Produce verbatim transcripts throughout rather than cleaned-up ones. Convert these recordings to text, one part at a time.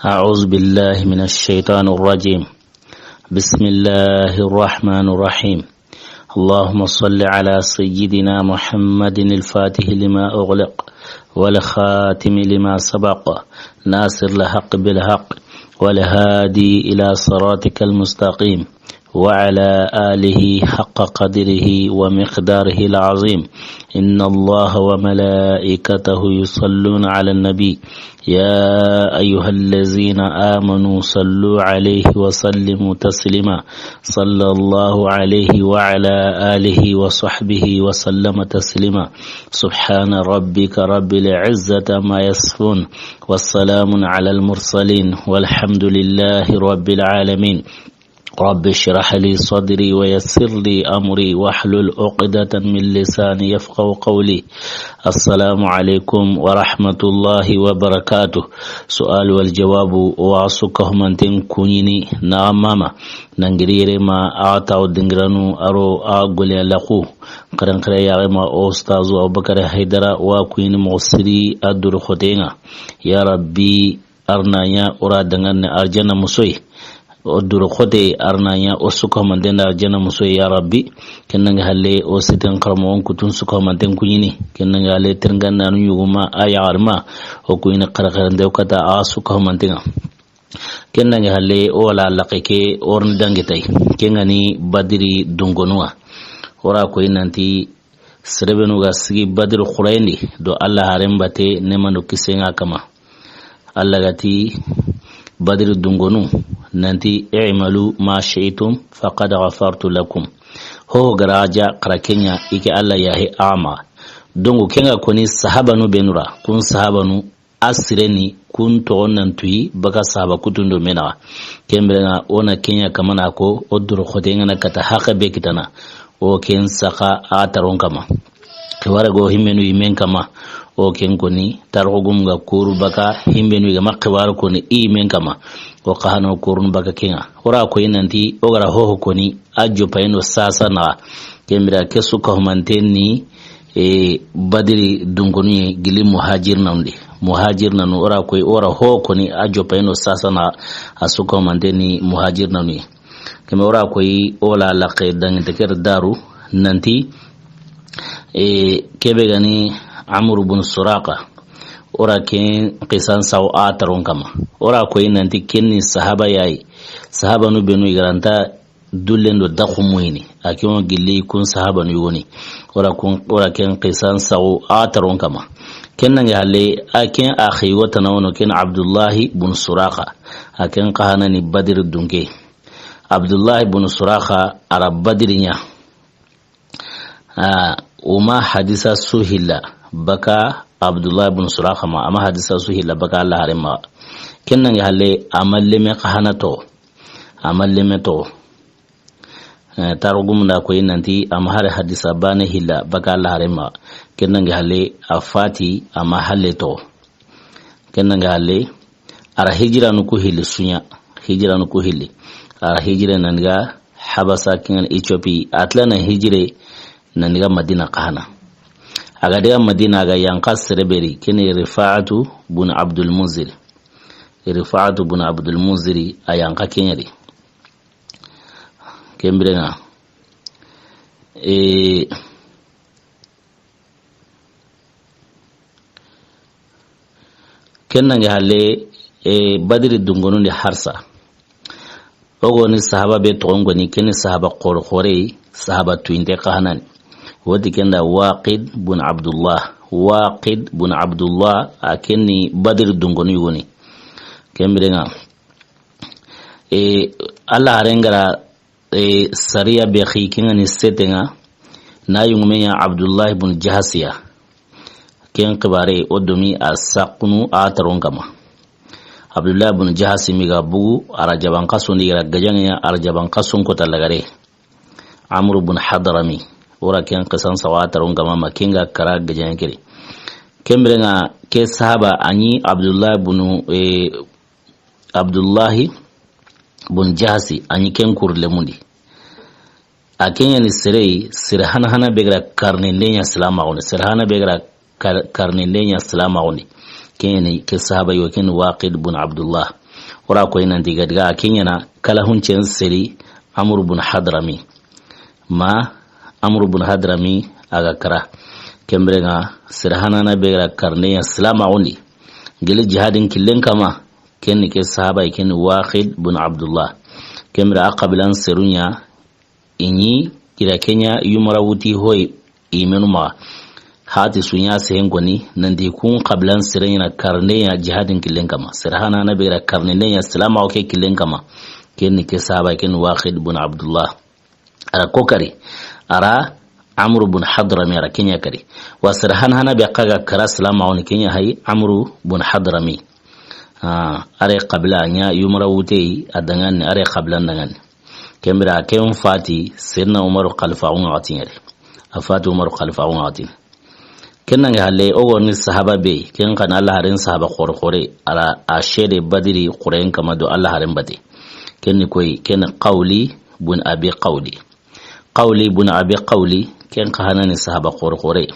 أعوذ بالله من الشيطان الرجيم. بسم الله الرحمن الرحيم. اللهم صل على سيدنا محمد الفاتح لما أغلق والخاتم لما سبق ناصر الحق بالحق والهادي إلى صراطك المستقيم وعلى آله حق قدره ومقداره العظيم. إن الله وملائكته يصلون على النبي، يا أيها الذين آمنوا صلوا عليه وسلموا تسليما. صلى الله عليه وعلى آله وصحبه وسلم تسليما. سبحان ربك رب العزة عما يصفون، والسلام على المرسلين، والحمد لله رب العالمين. رب اشرح لي صدري ويسر لي أمري واحلل عقدة من لساني يفقهوا قولي. السلام عليكم ورحمة الله وبركاته. سؤال والجواب. Wa su kahumanten kuɲini na mama. Nangirire ma a taw dingiranu aro a gole laxu. Xaran xare ya ma Ustazu Abubakar Haydara wa kuɲini moxo siri a duru xotenga. Ya Rabbi, arna ɲa o ra danganne arjana musoy. O duro xote arna ɲa o su kahumanten da arjana musoy, ya Rabbi. Ken nange halle o siten xaramoxon kutun su kahumanten kuɲini. Ken nange halle tirnganne anu ɲuguma a yaxarima. O kuɲini xaraxarande o kata a su kahumantenga. Ken nange halle o wala laqe ke orni dange tay. Ken ga ni Badiri dungonuwa. O ra koyi nanti Serebenu ga sigi Badiri xurayndi do Allah haren bate nemando kisenga kama. Allah ga ti Badiri dungonu nanti, "I'malu ma shi'tum faqad ghafartu lakum." Ho garaja xara kenya ike Allah yahe ama. Dongo kenga koni sahabanu benura, kun sahabanu a sireni kun toxon nan tuyi baka sahaba kutundo menaxa. Ken birenga o na kenya kamana ko o duro xote ngana kata haxe be kitana. O ken saxa a taron kama. Xiwara go himbenu imen kama. O ken koni tarxo gum ga kuru baka himbenu igama xiwara koni imen kama. O xahano kurun baka kenga. O ra koyi nanti o gara hoho koni a jopayino sasa naxa. Ken bira ke su kahumanten ni e, Badiri dungonu ye gili muhajirnanu di. Muhajirnanu o ra koyi, o ra ho koni a jopayino sasana a su kahumanten ni muhajirnanu ye. Keme o ra koyi o la laqe danginte ker daru nanti, e, kebe gani Amru bun Suraqa. O ra ken xisan saw a taron kama. O ra koyi nanti ken ni sahaba yayi. Sahabanu benu igaranta dullen do daxu muyini. A ken wo gilli kun sahabanu yogoni. O ra kun, o ra ken xisan saxu a taron kama. Ken nange halle a ken a xigo tana wono ken Abdullahi bun Suraxa. A ken xahanani Badiri dunke. Abdullahi bun Suraxa a ra Badiri ɲa. A, o ma hadisa su hilla baka Abdullahi bun Suraxa ma, a ma hadisa su hilla baka Allah haren ma. Ken nange halle a ma leme xahana to. A ma leme to. Eh, tarugum da koyi nanti a ma hare hadisa bane hilla baka Allah haren ma. Ken nange halle a fati a ma halle to. Ken nange halle a ra hijira nu ku hilli suɲa. Hijira nu ku hilli. A ra hijira nan ga Habasa kingan Ethiopie. A tila na hijire nan ga Madina xahana. A ga daga Madina a ga yanqa sereberi kene Rifa'atu bun Abdul Munzir. Rifa'atu bun Abdul Munziri a yanqa kenyari. Ken birenga. E, ken nange halle, e, Badiri dungonun di harsa. O goni sahaba be toxon goni, keni sahaba xoro xore, sahaba tuinte xahanani. Woti kenda Waqid bun Abdullah. Waqid bun Abdullah, a keni Badiri dungonu yugoni. Ken birenga. E, Allah harengara, e, sariya be xi kengani setenga, na yungumeya Abdullah bun Jahasiya. Ken xibare o domi a saxunu a taron kama. Abdullah bun Jahasi mi ga bugu, a ra jaban xasondi, i ra gajangeya a ra jaban xason kota lagare. Amru bun Hadrami, o ra ken xisan sawa taron kama ma kenga kara gajange kiri. Ken birenga ke sahaba a ɲi Abdullah bun, e, Abdullahi bun Jahasi a ɲi ken kuru lemundi. A kenyani serei, sere hana hana be gara karnende ɲa silamaxundi. Sere hana be gara kar-, karnende ɲa silamaxundi. Kenyani ke sahaba yo ken Waqid bun Abdullah. O ra ko i nanti ga diga a ke ɲa na kala huncen seri Amru bun Hadrami. Ma Amru bun Hadrami a ga kara. Ken bire ŋa sere hanana be ga ra karne ya silamaxun di gili jihadin killen kama. Ken ni ke sahaba, ken ni Waqid bun Abdullah. Ken bire a xabilan seru ɲa i ɲi i ra ke ɲa yumara wuti hoy i menu maxa. Hati su ɲa sehen koni nanti kun xabilan sere ɲa na karne ya jihadin killen kama. Sere hanana be ga ra karne ya silamaxu ke killen kama. Ken ni ke sahaba, ken ni Waqid bun Abdullah. A ra ko kari, a ra Amru bun Hadrami, a ra ke ɲa kari. Wa sere hanana be xa ga kara silamaxun di, ke ɲa hay Amru bun Hadrami. Ah, a ra xabila ɲa yumara wutey a danŋa ni, a ra xabilan danŋa ni. Ken bire a ken fati Seydina Umaru xalifaxun waxati ɲa de. A fati Umaru xalifaxun waxati. Ken nange halle, o ga ni sahaba be, ken xa ni Alla haren sahaba xore xore, a ra a sede Badiri xuren kama do Alla haren bate. Ken ni koy, ken ni Qawli bun Abi Qawli. Qawli bun Abi Qawli, ken xa hana ni sahaba xore xore.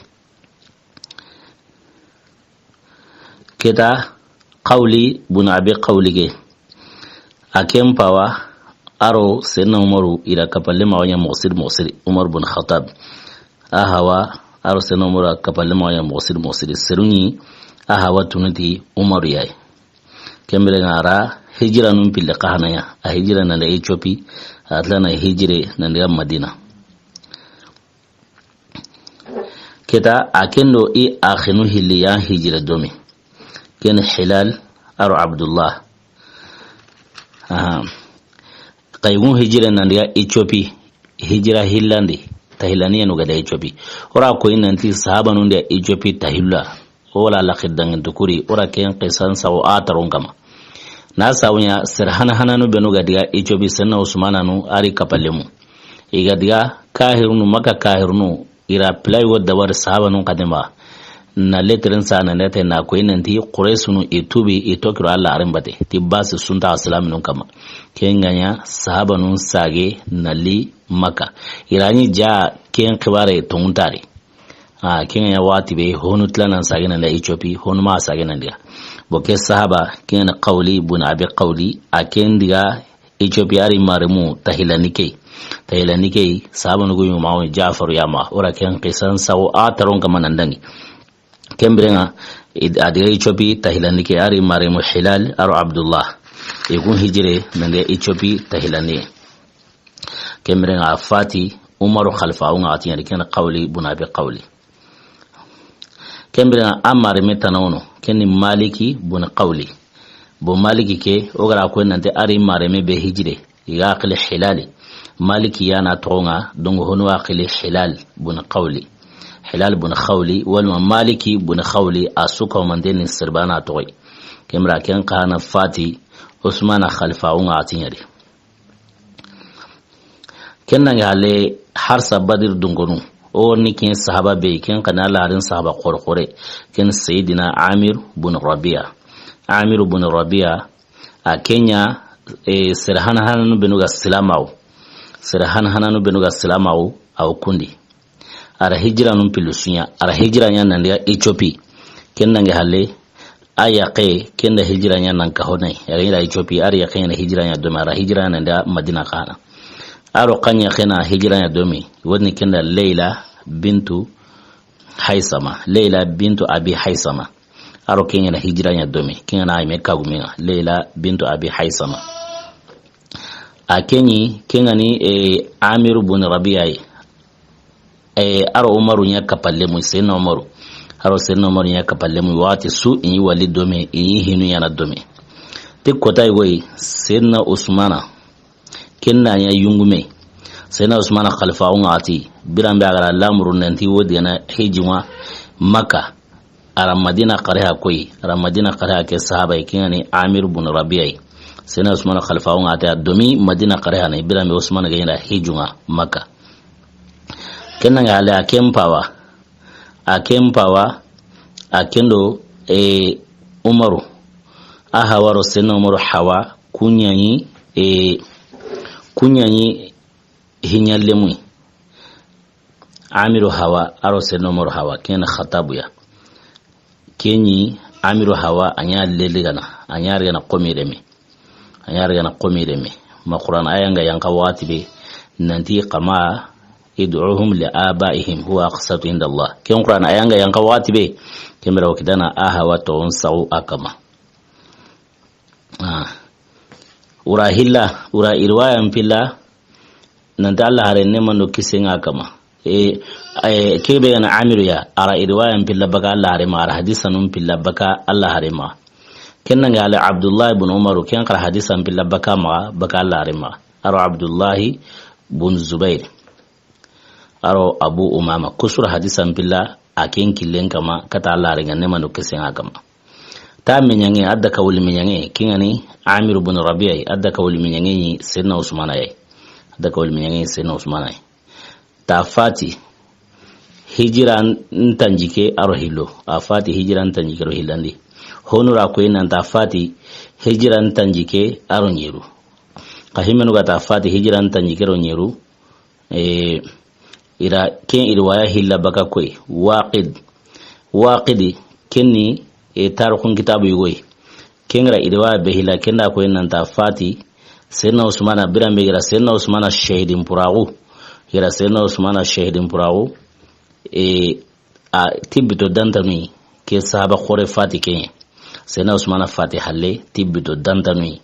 Ke ta Qawli bun Abi Qawli ke. A ken pawa, a ro Seydina Umaru i ra kapalle maxa ɲa moxo siri moxo siri, Umar bun Khattab. A hawa, a ro Seydina Umaru a kapalle maxa ɲa moxo siri moxo siri. Seru ɲi a hawa tunu ti Umaru ya yi. Ken bire ŋa a ra hijira nun pille xa hana ɲa. A hijira nan daga Ethiopie, a tila na hijire nan daga Madina. Ke ta a ken do i axinu hilli ya hijira domi. Ken Hilal a ro Abdullah. Aha. Xa i gun hijira nan daga Ethiopie, hijira hillandi, tahilani ya nu ga da Ethiopie. O ra ko i nanti sahabanun da Ethiopie tahilla. O wala laxi dangintu kuri, o ra ken xisan saxu a taron kama. Na sabu ɲa, sere hana hananu benu ga diga Ethiopie, Seydina Usmana nu a ri kapallemu. I ga diga kahirunu, Maka kahirunu, i ra pilay wo dawari sahabanun xadema. Na letirin sa na nete na koy nanti Quraysunu i tubi, i tokiro Alla arin bate. Ti basi sunta silaminun kama. Ken ga ɲa sahabanun sage na li Maka. I ra ɲi ja ken xibare tonguntari. A, ken ŋa ya waxati be, honu tilanan sage nan da Ethiopie, honu ma sage nan diga. Bo ke sahaba, ken ŋa ni Qawli bun Abi Qawli, a ken diga Ethiopie a ri maremu tahilani ke. Tahilani ke, sahaba nugu yuma o Jafaru ya ma, o ra ken xisan saxu a taron kama nan dangi. Ken bire ŋa, i-, a diga Ethiopie tahilani ke, a ri maremu Hilal, a ro Abdullah. I gun hijire, nan diga Ethiopie tahilani. Ken bire ŋa a fati Umaru xalifa, o ŋa a ti ɲa di ken Qawli bun Abi Qawli. Ken bire ŋa a mareme tana wono, ken ni Maliki bun Qawli. Bo Maliki ke, o ga ra ko nanti a ri mareme be hijire, i ga xili Hilali. Maliki ya na toxo ŋa, donc honu wa xili Hilal bun Qawli. Hilal bun Qawli, walma Maliki bun Qawli, a su ka mante ni sirbana toxoy. Ken bire ken xa na fati Usmana xalifa, o ŋa a ti ɲa di. Ken nange hale harsa Badir dungonu. O ni ken sahaba be, ken xa ni Alla harin sahaba xore xore. Ken Seydina Amir bun Rabia. Amir bun Rabia, a ken ɲa, e, sere hana hananu benu ga silamaxu. Sere hana hananu benu ga silamaxu, a wo kundi. A ra hijira nun pillu su ɲa, a ra hijira ɲa nan diga Ethiopie. Ken nange hale, a yaxe, ken da hijira ɲa nan ka honay. Ya ga ɲi ra Ethiopie, a ra yaxe na hijira ɲa domi, a ra hijira ɲa nan diga Madina xa na. A ro xa ɲa xe na hijira ɲa domi, woni ken da Leila bintu Haysama, Leila bintu Abi Haysama. A ro ken ŋa na hijira ɲa domi, ken ŋa na a yi me kagume ŋa, Leila bintu Abi Haysama. A ken ɲi, ken ŋa ni, e, Amiru bun Rabia yi. E, a ro Umaru ɲa kapallemu, Seydina Umaru. A ro Seydina Umaru ɲa kapallemu, waxati su, i ɲi wali domi, i ɲi hinu ɲa na domi. Ti kota yi goyi, Seydina Usmana. Ken na ɲa yungume. Seydina Usmana xalifa, o ŋa a ti, biranbe a ga ra lamuru nanti wo digana hijunga Maka. A ra Madina xareha koy, a ra Madina xareha ke sahaba yi, ken ŋa ni Amir bun Rabia yi. Seydina Usmana xalifa, o ŋa a ti a domi Madina xareha na, biranbe Usmana ga ɲi ra hijunga Maka. Ken nange hale a ken pawa. A ken pawa, a ken do, e, Umaru. A hawa ro Seydina Umaru hawa, ku ɲa ɲi, e, ku ɲa ɲi hiɲalemu yi. Amiru hawa, a ro Seydina Umaru hawa, ken ŋa ni Xattabu ya. Ken ɲi Amiru hawa, a ɲa leli gana, a ɲa ri gana komi reme. A ɲa ri ga na xo mi reme. Ma Qur'an aya nga yanqa waxati be, nanti xa ma, "Id'uhum li abaihim huwa aqsatu inda Allah." Ken Qur'an aya nga yanqa waxati be, ken bire wa kitana a hawa toxon saxu a kama. Ah. Wura hilla, wura i riwaya n pilla, nanti Allah haren neema do kisen ŋa a kama. E, e, ke be ga na Amiru ya, a ra i riwaya n pilla baka Allah haren maxa, a ra hadisanun pilla baka Allah haren maxa. Ken na ŋa le Abdullah ibn Umaru, ken xa ra hadisan pilla baka maxa, baka Allah haren maxa. A ro Abdullahi bun Zubair. A ro Abu Umama, ku su ra hadisan pilla, a ken killen kama, kata Allah haren ŋa neema do kisen ŋa a kama. Ta me ɲaŋe, a da ka wuli me ɲaŋe, ken ŋa ni Amir bun Rabi'a, a da ka wuli me ɲaŋe ni Seydina Usmana ya. A da ka wuli me ɲaŋe ni Seydina Usmana ya. Ta fati hijira n tanjikke a ro hillo. A fati hijira n tanjikke ro hillandi. Honu ra ko i nan ta fati hijira n tanjikke a ro ɲeru. Xa himenu ga ta fati hijira n tanjikke ro ɲeru. E, i ra ken i riwaya hilla baka koy. Waqid. Waqidi, ken ni, e, tarixun kitabu yogo yi. Ken ga ra i riwaya be hilla, ken da koy nan ta fati Seydina Usmana, biran be i ra Seydina Usmana shahidin puraxu. I ra Seydina Usmana shahidin puraxu. E, a tibito dantanu yi, ke sahaba xore fati ken ɲa. Seydina Usmana fati halle, tibito dantanu yi.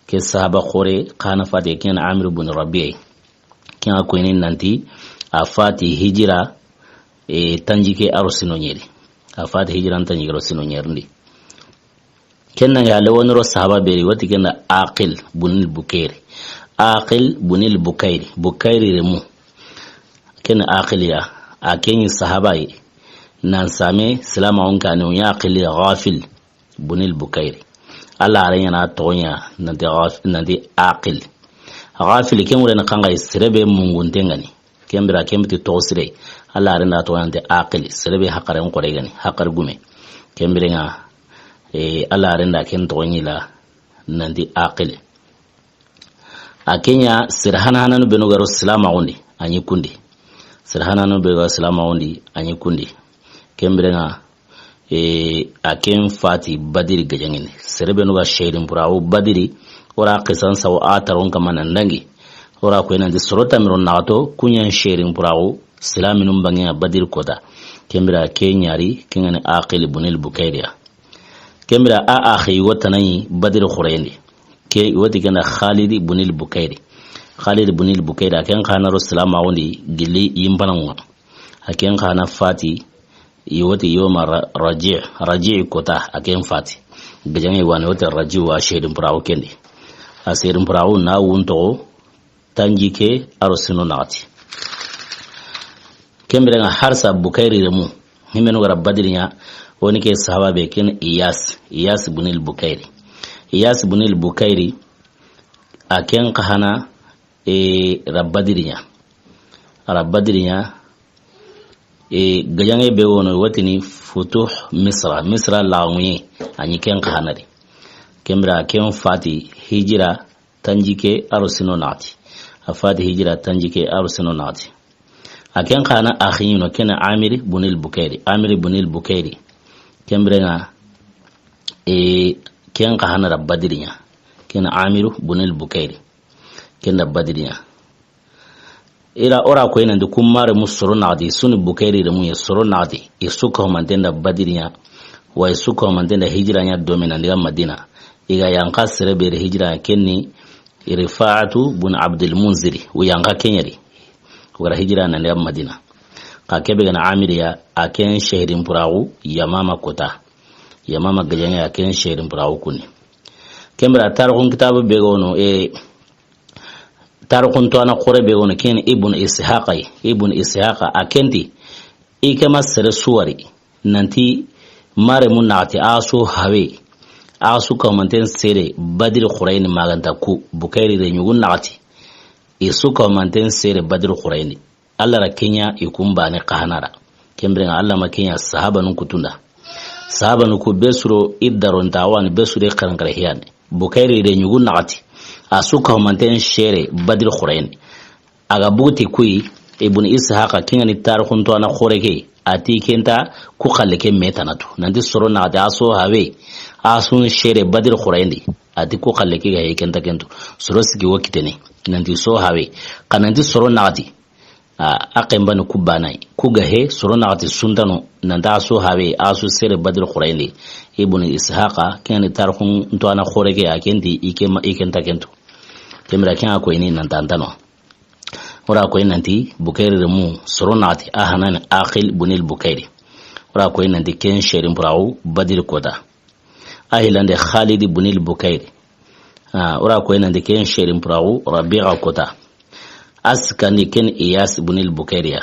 Ke sahaba xore xa na fati ken Amir bun Rabi'a. Ken ŋa koyini nanti a fati hijira, e, tanjikke a ro sino ɲeri. A fati hijira n tanjikke ro sino ɲeri ndi. Ken na ŋa le woni ro sahaba beri, wati ken da Aqil bunil Bukairi. Aqil bunil Bukairi. Bukairi remu. Ken Aqil ya. A ken ɲi sahaba yi. Nan same silama on kane, o ɲa Aqil ya Ghafil bunil Bukairi. Allah haren ɲa na toxon ɲa nanti Ghaf-, nanti Aqil. Ghafil ken wure na xanŋa yi sere be mungunte ŋa ni. Ken bire ken biti toxo sire. Allah haren da toxon ɲa nanti Aqil. Sere be haqaren xore ga ni. Haqar gume. Ken bire ŋa, e, Allah haren da ken toxon ɲi la nanti Aqil. A ken ɲa sere hana hananu benu ga ro silamaxun di, a ɲi kundi. Sere hananu benu ga ro silamaxun di, a ɲi kundi. Ken bire ŋa, e, a ken fati Badiri gajaŋen di. Sere benu ga shahidin puraxu Badiri, o ra xisan sawo a taron kama nan dangi. O ra koy nanti soro tanmi ro naxato, ku ɲa n shahidin puraxu, silaminun bange ŋa Badiri kota. Ken bire a ken ɲa ri, ken ŋa ni Aqil bunil Bukairi ya. Ken bire a, a axi wo tana ɲi Badiri xoreyen di. Ke, i wati ken da Khalid bunil Bukairi. Khalid bunil Bukairi, a ken xa na ro silamaxun di gilli yinpanaŋu ŋa. A ken xa na fati, i wati yoma Ra-, Raji', Raji' kota, a ken fati. Gajaŋe wa ni wati Raji' wa shahidin puraxu ken di. A shahidin puraxu na wuntoxo, tanjikke a ro sino naxati. Ken bire ŋa Harsa Bukairi remu. Himenu ga ra Badiri ɲa, woni ke sahaba be ken Iyas, Iyas bunil Bukairi. Iyas bunil Bukairi, a ken xa hana, e, ra Badiri ɲa. Ra Badiri ɲa, e, gajaŋe be wono watini Futuh Misra, Misra laxamuɲe, a ɲi ken xa hana di. Ken bire a ken fati hijira tanjikke a ro sino naxati. A fati hijira tanjikke a ro sino naxati. A ken xa na axi ɲi no, ken Amir bunil Bukairi. Amir bunil Bukairi. Ken bire ŋa, e, ken xa hana ra Badiri ɲa. Ken Amir bunil Bukairi. Ken da Badiri ɲa. I ra o ra koy nanti kun mare mu soro naxati, su ni Bukairi remu ye soro naxati, i su ka humanten da Badiri ɲa, wa i su ka humanten da hijira ɲa do me nan daga Madina. I ga yanqa sere be ri hijira ɲa ken ni Rifa'atu bun Abdul Munziri, u yanqa ken ɲa ri. U ga ra hijira nan daga Madina. Xa ke be ga na Amiri ya, a ken shahidin puraxu Yamama kota. Yamama gajaŋe a ken shahidin puraxu kun ni. Ken bire tarixun kitabu be ga wono, e, tarixun to a na xore be wono ken Ibn Ishaqa yi. Ibn Ishaqa a ken ti, i ke ma sere su wari nanti mare mu naxati a su hawe, a su ka humanten sere Badiri xurayni maganta ku Bukairi re ɲugun naxati. I su ka humanten sere Badiri xurayni. Allah ra ken ɲa i kun baane xa hana ra. Ken bire ŋa Allah ma ken ɲa sahabanun kutun da. Sahabanu ku be su ro i daronta wa ni, be su ro i xaranxare hiyane. Bukairi de ɲugu naxati. A su ka humanten sere Badiri xurayni. A ga buguti kuyi, Ibn Ishaqa ken ŋa ni tarixun to a na xore ke. A ti ken ta ku xalle ke me tanatu. Nanti soro naxati a su hawe. A su n sere Badiri xurayni. A ti ku xalle ke ga he, i ke nta ken tu. Soro sigi wo kitene. Nanti so hawe. Xa nanti soro naxati. A, a xenbani ku bana yi. Ku ga he, soro naxati suntano. Nanta a so hawe, a so sere Badiri xurayinde. Ibnu Ishaqa, ken ni tarixun to a na xore ke, a ken ti, i ke ma, i ke nta ken tu. Ken bire ken a ko i ni nanta antano. O ra ko i nanti Bukayri remu, soro naxati, a hanani Aqil bunil Bukayri. O ra ko i nanti ken serin puraxu Badiri kota. A hilande Khalid bunil Bukayri. A, o ra ko i nanti ken serin puraxu Rabi'a kota. A sikandi ken Iyas bunil Bukayri ya.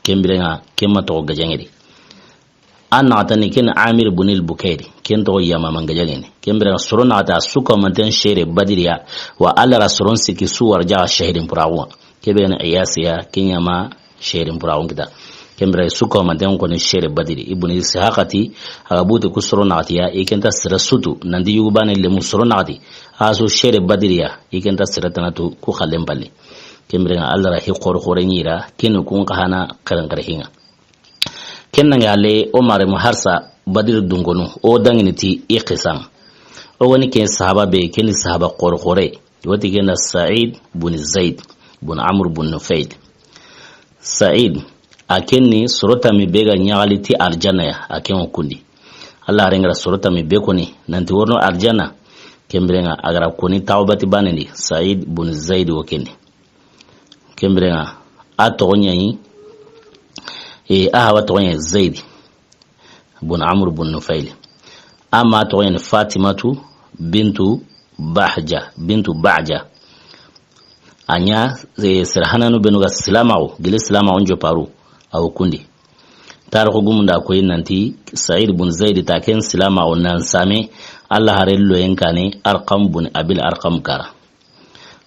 Ken bire ŋa, ken ma toxo gajaŋe di. A naxatani ken Amir bunil Bukayri, ken toxo yamama gajaŋe ni. Ken bire ŋa soro naxati a su ko manten sere Badiri ya, wa Alla ra soron siki su warja sehedin puraxu. Ke be ni Iyas ya, ken yama serin puraxun kita. Ken bire su ko manten ko ni sere Badiri. Ibnu Ishaqa ti, a ga buti ku soro naxati ya, i ke nta sere sutu, nanti yugu bane lemu soro naxati. A so sere Badiri ya, i ke nta sere tanatu ku xallen palle. Ken bire ŋa Alla ra hi xoro xore ɲi ra, ken kun xa hana xeren xere hi ŋa. Ken na ŋa le o mare mu harsa Badiri dungonu, o dangini ti i xisan. O woni ken sahaba be, ken ni sahaba xoro xore. Wati ken da Sa'id bun Zaid bun Amr bun Nufayl. Sa'id, a ken ni soro tammi be ga ɲaxali ti arjanna ya, a ken wo kundi. Alla haren ga ra soro tammi be koni, nanti worno arjanna. Ken bire ŋa a ga ra koni tawbati bane ndi, Sa'id bun Zaid wo ken di. Ken bire ŋa, a toxo ɲa yi, e, a hawa toxo ɲa yi Zaidi bun Amr bun Nufayl. A ma toxo ɲa ni Fatimatu bintu Bahja, bintu Bahja. A ɲa, e, sere hananu benu ga silamaxu, gili silamaxu n joparu, a wo kundi. Tarixu gumun da koyi nanti Sa'id bun Zaidi ta ken silamaxu nan same, Alla haren loyen kane Arqam bun Abil Arqam kara.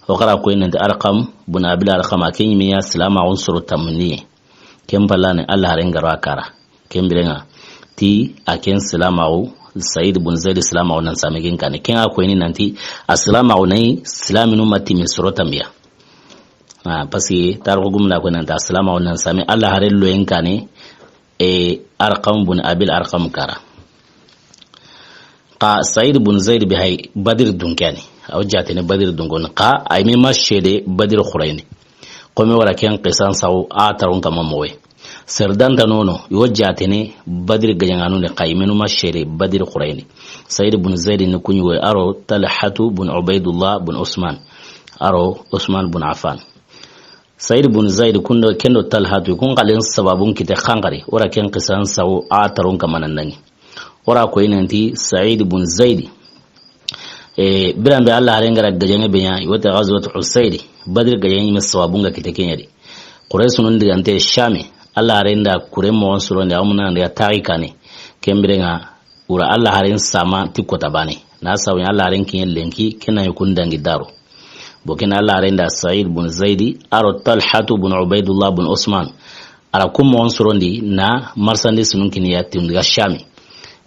O xara koyi nanti Arqam bun Abil Arqam a ken ɲi me ya silamaxun soro tammuniye. Ken pallane Alla haren ga ro a kara. Ken bire ŋa ti a ken silamaxu, Sa'id bun Zaid silamaxu nan same ken kane. Ken ŋa koyini nanti a silamaxu na yi silaminu ma timi soro tammiya. A, parce que tarixu gumun da koyi nanti a silamaxu nan same Alla haren loyen kane, e, Arqam bun Abil Arqam kara. Xa Sa'id bun Zaid be hay Badiri dun ke ya ni. A wo jaatene Badiri dun koni. Xa a yi me ma sede Badiri xurayini. Xo me wara ken xisan saxu a tarun kama moxo yi. Sere danta nono, i wo jaatene Badiri gajaŋanu ni, xa i menu ma sede Badiri xurayini. Sa'id bun Zaid ni ku ɲi wo yi, a ro Talhatu bun Ubaidullah bun Usman. A ro Usman bun Affan. Sa'id bun Zaid kundo, ken do Talhatu, kun xalen sababun kite xanxari, o ra ken xisan saxu a tarun kama nan dangi. O ra koyi nanti Sa'id bun Zaid, e, biran be Alla haren ga ra gajaŋe be ɲa, i wo ti Ghazwat Usayri, Badri gajaŋe ɲi me sababun ga kite ken ɲa di. Quraysh nun digante Shami, Alla haren da kure moxon sorondi, a wo muna nan daga taxi kane, ken bire ŋa, o ra Alla haren sama ti kota bane. Na sabu ɲa Alla haren kiɲe lenki, ken na yi kun dangi daro. Bo ken Alla haren da Sa'id bun Zaidi, a ro Talhatu bun Ubaidullah bun Usman. A ra kun moxon sorondi na marchandise nun kini ya ti o n daga Shami.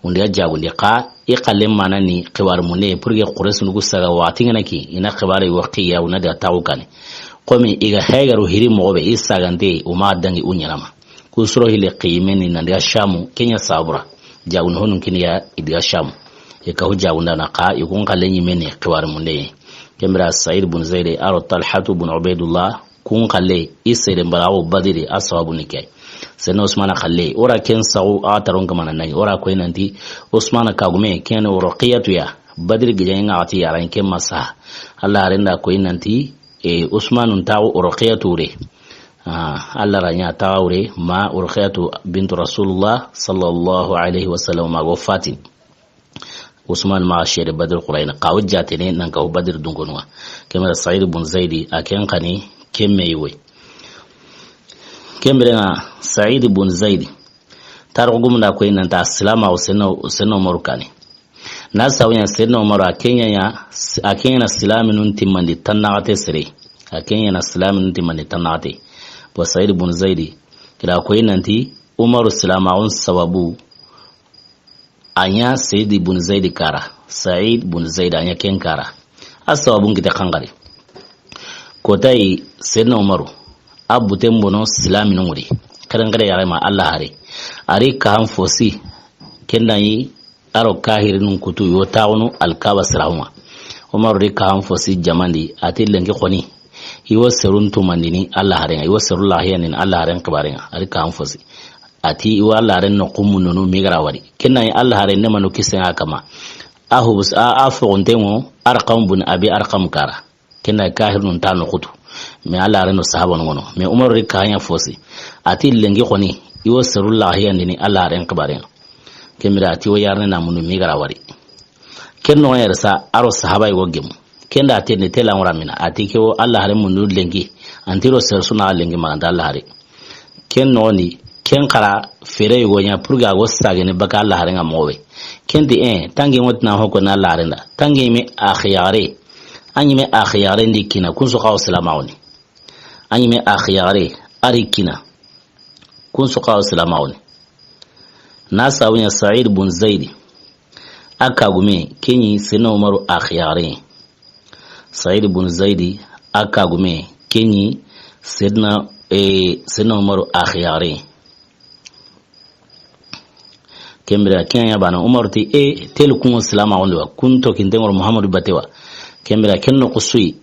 O n daga jagundi xa, i xallen mana ni xibaari munde, pour que Quraysh nugu saga waxati ŋa na ki, i na xibaari wo xiya, o na daga taxu kane. Komi i ga haygaru hiri moxo be, i sagante, o ma dangi o ɲanama. Ku soro hile xiyime ni nan daga Shamu, ken ɲa sabura. Jagun honun kini ya i daga Shamu. I ka hu jagunda na xa, i kun xalle ɲi me ni xibaari munde. Ken bire Sa'id bun Zaid, a ro Talhatu bun Ubaidullah, kun xalle, i sere mbaraxu Badiri, a sababu ni ke. Senna Usmana xalle, o ra ken saxu, a taron kamana nangi, o ra koyi nanti, Usmana kagume, ken o Ruqiyatu ya, Badiri gijaŋe ŋa xati yaran ken masa. Alla haren da koyi nanti, e, Usmanun taxu o Ruqiyatu re. Ah, Alla ra ɲa taxawure ma Ruqiyatu bintu Rasulullah sallallahu alayhi wa sallam ma go fatin. Usman ma sede Badr Qurayna, xa wo jaatene nan ka wo Badr dunkonuwa. Ken bire Sa'id bun Zaidi, a ken xani, ken me yi wo yi. Ken bire ŋa Sa'id bun Zaidi, tarixu gumun da koyi nan ti a silama wo senno, senno Umaru kane. Na sabu ɲa Seydina Umaru a ke ɲa, a ke ɲa na silaminun timmandi tannaxate sere. A ke ɲa na silaminun timmandi tannaxate. Bo Sa'id bun Zaidi, kira koyi nanti Umaru silamaxun sababu, a ɲa Sa'id bun Zaidi kara. Sa'id bun Zaidi a ɲa ken kara. A sababun kite xanxari. Kotayi Seydina Umaru, a buten bono silaminun ŋuri. Xeren xere yaxe ma Alla hare. A ri kahan fosi, ken da yi, a ro kahirinun kutu yo taxunu Alkaba siraxun ŋa. Umaru ri kahan fosi jamandi, a ti lenki xoni, i wo serun tumandini Alla haren ŋa, i wo seru laxiyandini Alla haren xibaaren ŋa, a ri kahan fosi. A ti i wo Alla haren noxu mundunu mi ga ra wari. Ken na yi Alla haren ne manu kisen ŋa kama. A hubus, a, a foxonten ŋo Arqam bun Abi Arqam kara. Ken na yi kahirnun ta noxu tu. Mais Alla haren no sahabanu ŋono. Mais Umaru ri kahan ya fosi. A ti lenki xoni, i wo seru laxiyandini Alla haren xibaaren ŋa. Ken bire a ti i wo yarne na mundu mi ga ra wari. Ken noxon yere sa, a ro sahaba yogo gemu. Ken da a ti ni tela ŋura mina. A ti ke wo Alla haren mundu lenki. An ti ro sere su na lenki ma ga nta Alla hare. Ken noxon di, ken xara fere yogo ɲa pour que a go sagene baka Alla haren ŋa moxo be. Ken ti, eh, tangi ŋo ti na hoko na Alla haren da. Tangi me axiyare. A ɲi me axiyare ndi kina, kun su xawo silamaxu ni. A ɲi me axiyare, a ri kina. Kun su xawo silamaxu ni. Na sabu ɲa Said bun Zaidi. A kagume, ken ɲi Seydina Umaru axiyare. Said bun Zaidi, a kagume, ken ɲi Seydina, eh, Seydina Umaru axiyare. Ken bire, ken ya bana, Umaru ti, e, teli kun ŋo silamaxu ndi wa, kun to kinten ŋoro Muhammadu bate wa. Ken bire, ken noxu su yi,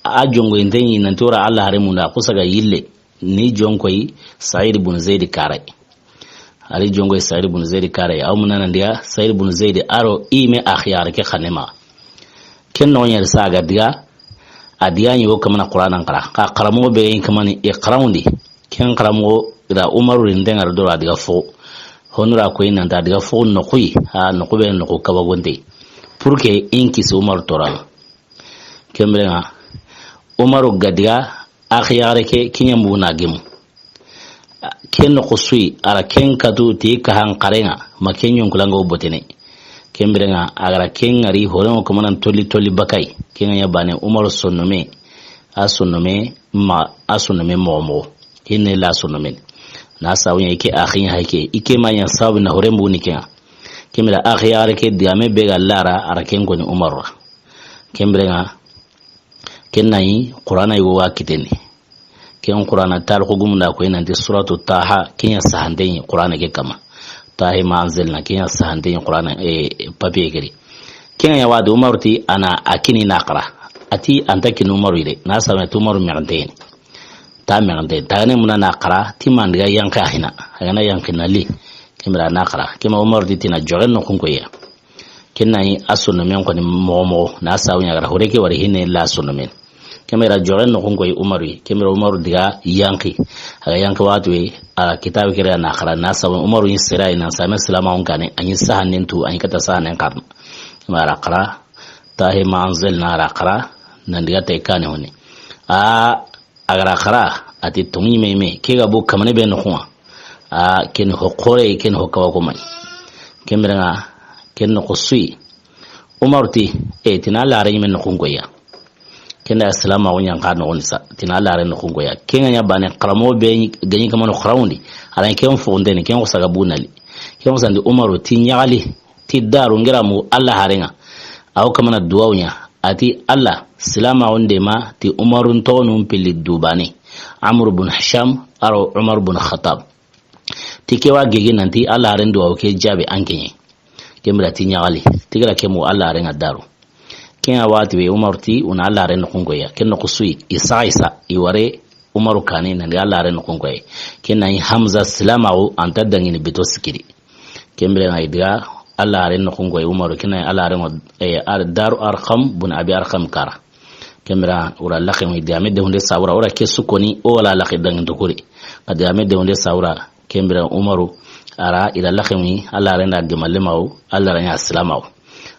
a jonko inte ɲi nanti wara Alla hare munda, a xusa ga yille, ni jonko yi Said bun Zaidi kara yi. A ri jonko yi Said bun Zaidi kara yi, a wo muna nan diga Said bun Zaidi a ro i me axiyare ke xanne ma. Ken noxon yere sa a ga diga, a diga ɲi wo kamana Qur'anan xara. Xa xaramoxo be ɲi kamani i xarawundi. Ken xaramoxo da Umaru ri ndengar do a diga fo. Honura ko i nanta diga fo noxu yi. A noxu be noxu kabagonte. Pour que in kisi Umaru toran. Ken bire ŋa Umaru ga diga axiyare ke kiɲa mbugu na gemu. Ken noxu su yi, a ra ken katu ti kahan xaren ŋa, ma ken ɲonkulan ŋa wo botene. Ken bire ŋa, a ga ra ken ŋari, horen ŋo kamanan tolli tolli bakay. Ken ŋa ɲa bane, Umaru sonnome, a sonnome, ma, a sonnome moxo moxo. Hinne la sonnome. Na sabu ɲa i ke axin hake, i ke ma ɲa sabu na horen mbugu ni ken ŋa. Ken bire axiyare ke digame be ga lara, a ra ken koni Umaru ra. Ken bire ŋa, ken na yi Qur'ana yogo wa kiteni. Ken Qur'ana tarixu gumun da ko i nanti suratu Taha, ken ya sahanten ɲi Qur'ana ke kama. Taha ma anzalna, ken ya sahanten ɲi Qur'ana, eh, papier ke di. Ken ya wadi Umaru ti a na a kini na xara. A ti an ta kini Umaru yi de. Na sabu ti Umaru mexente ni. Ta mexente. Ta ne muna na xara, ti mandiga yanke a hina. A ga na yanke na li. Ken bire na xara. Ken ma Umaru ti ti na joxen noxun ko ya. Ken na yi a sonnomen koni moxo moxo, na sabu ɲa ga ra hore ke wari hinne la sonnomen. Ken bire joxen noxun ko yi Umaru yi, ken bire Umaru diga yanki. A ga yanki waxatu yi, a kitabe kere na xara, na sabu Umaru yi sere yi nan same silamaxun kane, a ɲi sahanen tu, a ɲi kata sahanen xarana. Ken bire a ra xara, Taha ma anzalna a ra xara, nan diga tay kane honi. A A ga ra xara, a ti tonŋi me me, ke ga bo kamane be noxun ŋa. A, ken ho xore, ken ho kawa ko may. Ken bire ŋa, ken noxu su yi. Umaru ti, e, ti na Alla hare ɲi me noxun ko ya. Ken da silamaxu ɲa n xa noxon sa, ti na Alla hare noxun ko ya. Ken ŋa ɲa bane, xaramoxo be ga ɲi kamano xarawundi. A ra ken foxonte ni, ken xosa ga bu na li. Ken xosandi Umaru ti ɲaxali. Ti daru ngira mu Alla hare ŋa. A wo kamana duwawu ɲa. A ti Alla, silamaxun de ma ti Umarun toxonun pilli dubane. Amru bun Hisham, a ro Umar bun Khattab. Ti ke wa gege nanti Alla haren duwawu ke jabe an ke ɲi. Ken bire ti ɲaxali. Ti gara ke mu Alla hare ŋa daru. Ken ya waxati be Umaru ti, o na Alla haren noxun ko ya. Ken noxu su yi, i saxa i sa, i ware Umaru kane, nan di Alla haren noxun ko ya. Ken na yi Hamza silamaxu, an ta dangini bito sikiri. Ken bire ŋa i diga Alla haren noxun ko yi Umaru, ken na Alla haren ŋo, eh, ar-, Daru Arqam bun Abi Arqam kara. Ken bire o ra laxe ŋo i diga me de hunde sawura, o ra ke su koni, o wala laxe dangin to kuri. A diga me de hunde sawura, ken bire Umaru, a ra i ra laxe ŋo yi, Alla haren da gemalle mawo, Alla ra ɲa silamawo.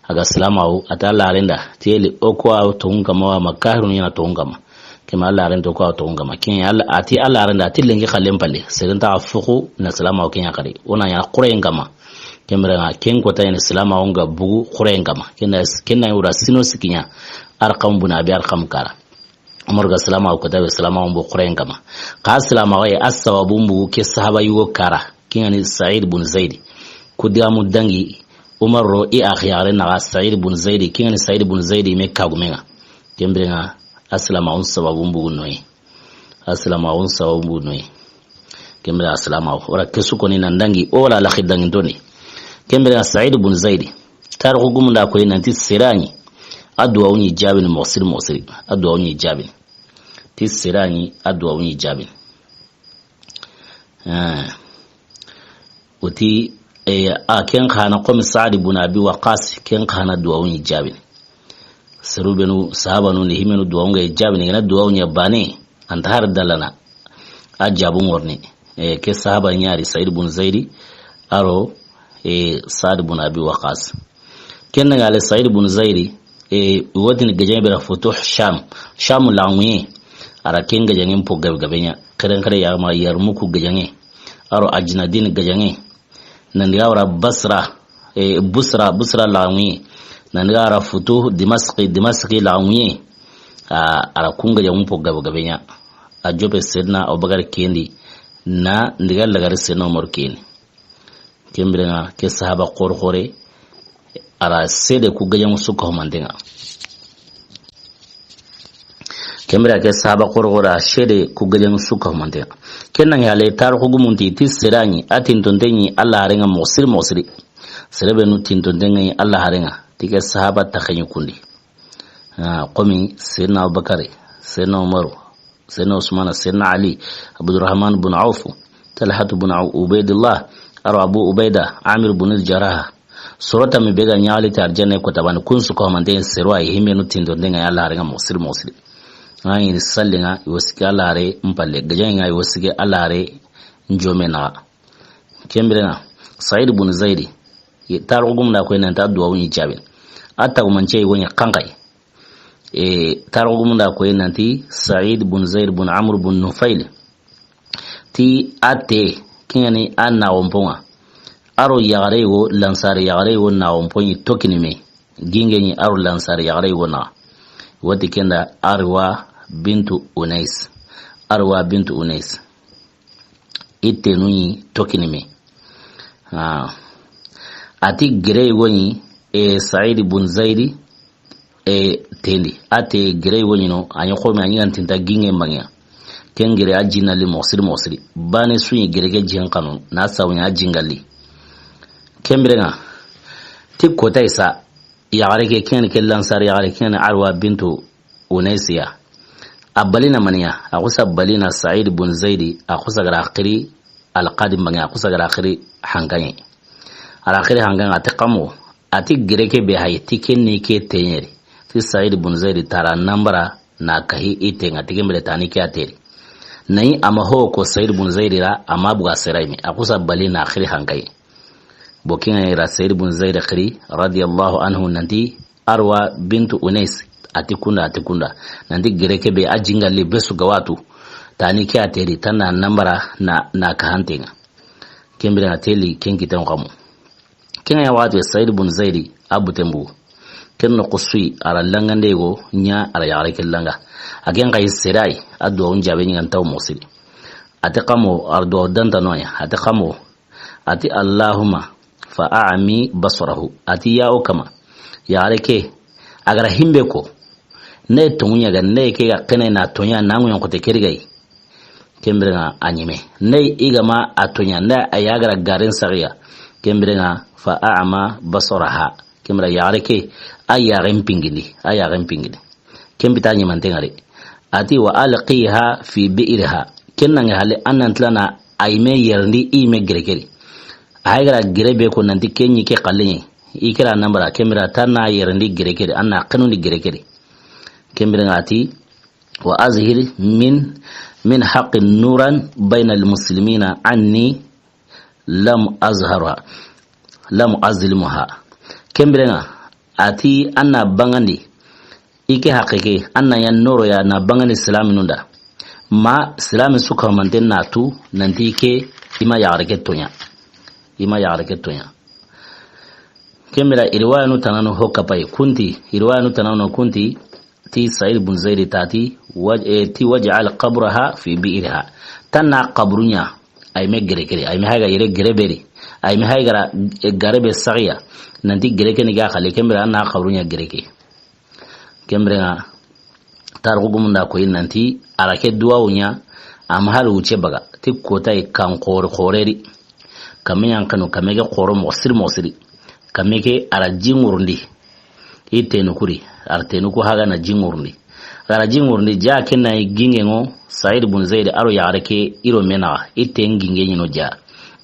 A ga silamawo, a ta Alla haren da, teli o ko aw togun kama wa ma kahirun ɲa na togun kama. Ken ma Alla haren to ko aw togun kama. Ken Alla, a ti Alla haren da, a ti lenki xalen palle. Seren ta fuku na silamawo ken ya xari. O na ɲa xurayen kama. Ken bire ŋa, ken ko ta ɲa silamawo ŋa bugu xurayen kama. Ken na, ken na wura sino sikiɲa. Arqam bun Abi Arqam kara. Umar ga silamawo ko ta be silamawo bugu xurayen kama. Xa silamawo ye a sababu bugu ke sahaba yugo kara. Ken ŋa ni Said bun Zaidi. Ku digamu dangi Umar ro i axiyare naxa Said bun Zaidi. Ken ŋa ni Said bun Zaidi me kagume ŋa. Ken bire ŋa a silamawo sababu bugu noyi. A silamaxun sababu noyi. Ken bire a silamaxu. O ra ke su koni nan dangi, o wala laxi dangi toni. Ken bire Said bun Zaidi. Tarixu gumun da ko yi nanti sere ɲi. A duwawu ɲi jaabini moxo siri moxo siri. A duwawu ɲi jaabini. Ti sere ɲi a duwawu ɲi jaabini. Eh. O ti, eh, a ken xa na comme Saad ibn Abi Waqqas, ken xa na duwawu ɲi jaabini. Seru benu, sahabanu ni himenu duwawu ŋa jaabini, i ga na duwawu ɲa baane, a nta har dalana. A jaabu ŋorni. Eh, ke sahaba ɲa ri Said bun Zaidi, a ro, eh, Saad bun Abi Waqqas. Ken ŋa le Said bun Zaidi, eh, wotini gajaŋe be ra Futuh Sham. Sham laŋuye. A ra ken gajaŋen po gabe gabe ɲa. Keren kere ya ma Yarmuku gajaŋe. A ro Ajnadin gajaŋe. Nan diga wara Basra, eh, Busra, Busra laŋuye. Nan diga wara Futuh Dimaski, Dimaski laŋuye. A, a ra kun gajaŋen po gabe gabe ɲa. A jope Seydina Abubakar kendi. Na ndiga lagari Seydina Umar kendi. Ken biren ŋa ke sahaba xore xore, a ra sede ku gajaŋu su ka humanten ŋa. Ken biren ke sahaba xore xore, a sede ku gajaŋu su ka humanten ŋa. Ken ŋa ya le tarixu gumun ti, ti sere ɲi, a tintonte ɲi, Alla haaren ŋa moxo siri moxo siri. Sere benu tintonte ŋa ɲi Alla haaren ŋa, ti ke sahaba taxe ɲi kundi. Ah, komi Seydina Abubakar, Seydina Umaru, Seydina Usmana, Seydina Ali, Abdurrahman bun Awfu, Talhatu bun Aw-, Ubaidillah, a ro Abu Ubaida, Amir bun al-Jarrah. Soro tammi be ga ɲaxali ti arjanna ko tabani kun su ko mante serwa yi himenu tintonte ŋa Alla haaren ŋa moxo siri moxo siri. Ŋa yi salli ŋa, i wo sike Alla haare mpalle, gajaŋe ŋa, i wo sike Alla haare njome na. Ken biren ŋa, Said bun Zaidi, tarixu gumun da ko nanti a duwawu ɲi jaabini. A tagumance yi wo ɲa xanxayi. E, tarixu gumun da ko nanti Said bun Zaid bun Amr bun Nufail. Ti a te, ken ŋa ni a naxonpon ŋa. A ro yaxare wo, Lansari yaxare wo naxonpon ɲi tokini me. Ginge ɲi a ro Lansari yaxare wo naxa. Woti ken da Arwa bintu Unais. Arwa bintu Unais. I tenu ɲi tokini me. Ah. A ti gere wo ɲi, e, Said bun Zaidi, e, tendi. A te gere wo ɲi no, a ɲi xo me a ɲi ga nta Ginge mbangiya. Ken gere a ji na li moxo siri moxo siri. Baane su ɲi gere ke jin xanu, na sawu ɲa a ji ŋa li. Ken biren ŋa, ti kota i sa, yaxare ke, ken ke Lansari yaxare, ken Arwa bintu Unais ya. A bali na mani ya, a xusa bali na Said bun Zaidi, a xusa ga ra xiri Alqadi mbangiya, a xusa ga ra xiri hankaye. A ra xiri hankaye, a ti xa mo, a ti gere ke be hayi, ti ken ni ke teɲeri. Ti Said bun Zaidi tara nambara na kahi i te ŋa, ti ken bire tani ke a teri. Na yi a ma ho ko Said bun Zaidi ra, a ma buga sere yi me, a xusa bali na xiri hankaye. Bo ken ŋa ra Said bun Zaidi xiri, radiyallahu anhu, nanti Arwa bintu Unais, a ti kunda, a ti kunda. Nanti gere ke be a ji ŋa li be su ga watu. Tani ke a teri, tana nambara na, na kahanten ŋa. Ken biren ŋa teli, ken kiten xa mo. Ken ŋa ya waxati Said bun Zaidi, a buten bu. Ken noxo su yi, a ra langande go ɲa, a ra yaxare ke langa. A ken xa yi sere yi, a duwawu jaabe ɲi ga nta wo moxo siri. A ti xa mo, a ra duwawu danta no ya, a ti xa mo, a ti, "Allahumma fa a'mi basarahu." A ti, "Ya o Kama, yaxare ke, a ga ra himbe ko, ne tonŋu ɲa ga, ne ke ga kene na toɲa, na ŋu ɲa xote keri ga yi." Ken biren ŋa a ɲi me. Ne i ga ma a toɲa, ne a ya ga ra garen saxiya. Ken biren ŋa fa a'ma basaraha. Ken biren yaxare ke, a yaxen pingindi, a yaxen pingindi. Ken bita ɲimanten ŋa de. A ti, "Wa alqiha fi bi'riha." Ken na ŋa hale, an nan tilana a yi me yerindi i yi me gere ke di. A yi ga ra gere be ko nanti ken ɲi ke xalle ɲi. I ke ra nambara, ken bira ta na yerindi gere ke di, an na xenundi gere ke di. Ken biren ŋa a ti, "Wa azhir min, min haqqi nuran bayna al-muslimina anni lam azharha, lam azlimha." Ken biren ŋa, a ti an na bangandi, i ke haqqe ke, an na ya noro ya na bangandi silaminun da. Ma silami su ka manten na tu, nanti i ke, i ma yaxare ke toɲa. I ma yaxare ke toɲa. Ken bira i riwayanu tananu ho kapayi, kunti, i riwayanu tananu kunti, ti Said bun Zaidi ta ti, waj-, eh, ti, "Waj'al qabraha fi bi'riha." Tan na qabru ɲa, a yi me gere ke di, a yi me hayi ga yere gere be di, a yi me hayi ga ra, eh, gare be saxiya, nanti gere ke ni ga xale, ken bira an na qabru ɲa gere ke. Ken biren ŋa, tarixu gumun da ko yi nanti, a ra ke duwawu ɲa, a ma hali wuce baga, ti kota yi kan xore xore di. Kame ɲan kanu, kame ke xoro moxo siri moxo siri. Kame ke a ra ji ŋurundi. I tenu kuri. Artenu ku haga na ji ŋurundi. A ga ra ji ŋurundi, ja ken na yi ginge ŋo, Said bun Zaid a ro yaxare ke i ro me naxa, i ten ginge ɲi no ja.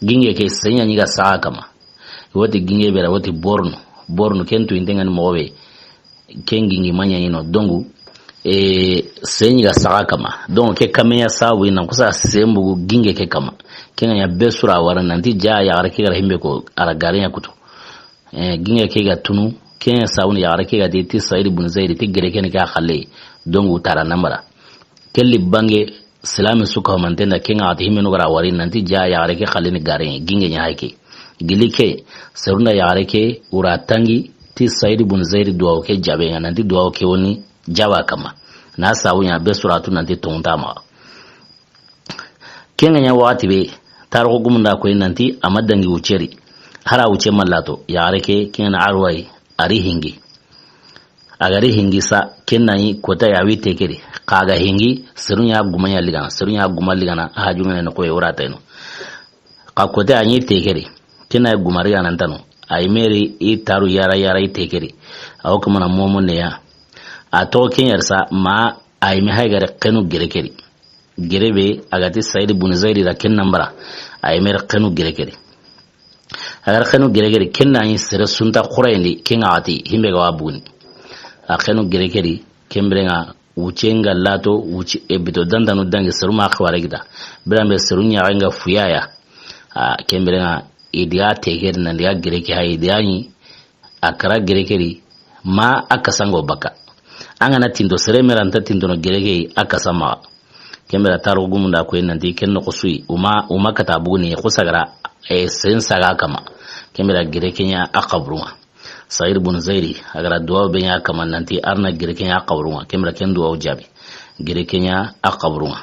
Ginge ke sere ɲa ɲi ga saxa kama. I wa ti ginge be ra, i wa ti bornu. Bornu ken tu inte ŋa ni moxo be. Ken gingi ma ɲa ɲi no. Donc, e, sere ɲi ga saxa kama. Donc, ke kame ya sabu i na kusa sembugu ginge ke kama. Ken ŋa ɲa be su ra wara nanti ja yaxare ke ga ra himbe ko a ra gare ɲa kutu. Eh, ginge ke ga tunu, ken sabu ni yaxare ke ga ti, ti Said bun Zaid, ti gere ke ni ke a xalle, donc u tara nambara. Kelli bange, silami su ka manten da ken ŋa ti himenu ga ra wari, nanti ja yaxare ke xalle ni gare, ginge ɲa hake. Gili ke, serunda yaxare ke, u ra tangi, ti Said bun Zaid duwawu ke jabe ŋa, nanti duwawu ke woni jaba kama. Na sabu ɲa be su ra tu nanti tonta ma. Ken ŋa ɲa waxati be, tarixu gumun da koyi nanti a ma dangi wucce ri. Hari a wucce ma lato, yaxare ke, ken ŋa na Arwa yi, a ri hingi. A ga ri hingi sa, ken na yi kota ya wi tekeri. Xa ga hingi, seru ɲa guma ɲa ligana, seru ɲa guma ligana, a haju ŋa ne no koyi wura tayno. Xa kota ya ɲi tekeri, ken na yi guma ri ga nan tanu. A yi me ri i taru yara yara i tekeri. A wo kamana momo ne ya. A to ken yar sa, ma a yi me hay gare xenu gere ke ri. Gere be, a ga ti Said bun Zaid ra ken nambara. A yi me ri xenu gere ke ri. A ga ri xenu gere ke ri, ken na yi sere sunta xurayendi, ken ŋa a ti, himbe ga wa buguni. A xenu gere ke ri, ken bire ŋa wucce ŋa lato, wucce e bito dandanu dangi seru ma xaware gita. Birambe seru ɲaxa ŋa fuyaya. A, ken bire ŋa i diga tekeri nan diga gere ke hay, i diga ɲi, a kara gere ke ri, ma a kasango baka. An ga na tindo sere me ra nta tindono gere ke yi a kasa maxa. Ken bire tarixu gumun da koyi nanti ken noxo su yi, u ma, u ma kata buguni, xusagara, e, sen saga kama. Ken bire gere ke ɲa a xaburu ŋa. Said bun Zaid, a ga ra duwawu be ɲa kama nanti a ra na gere ke ɲa a xaburu ŋa. Ken bire ken duwawu jabi. Gere ke ɲa a xaburu ŋa.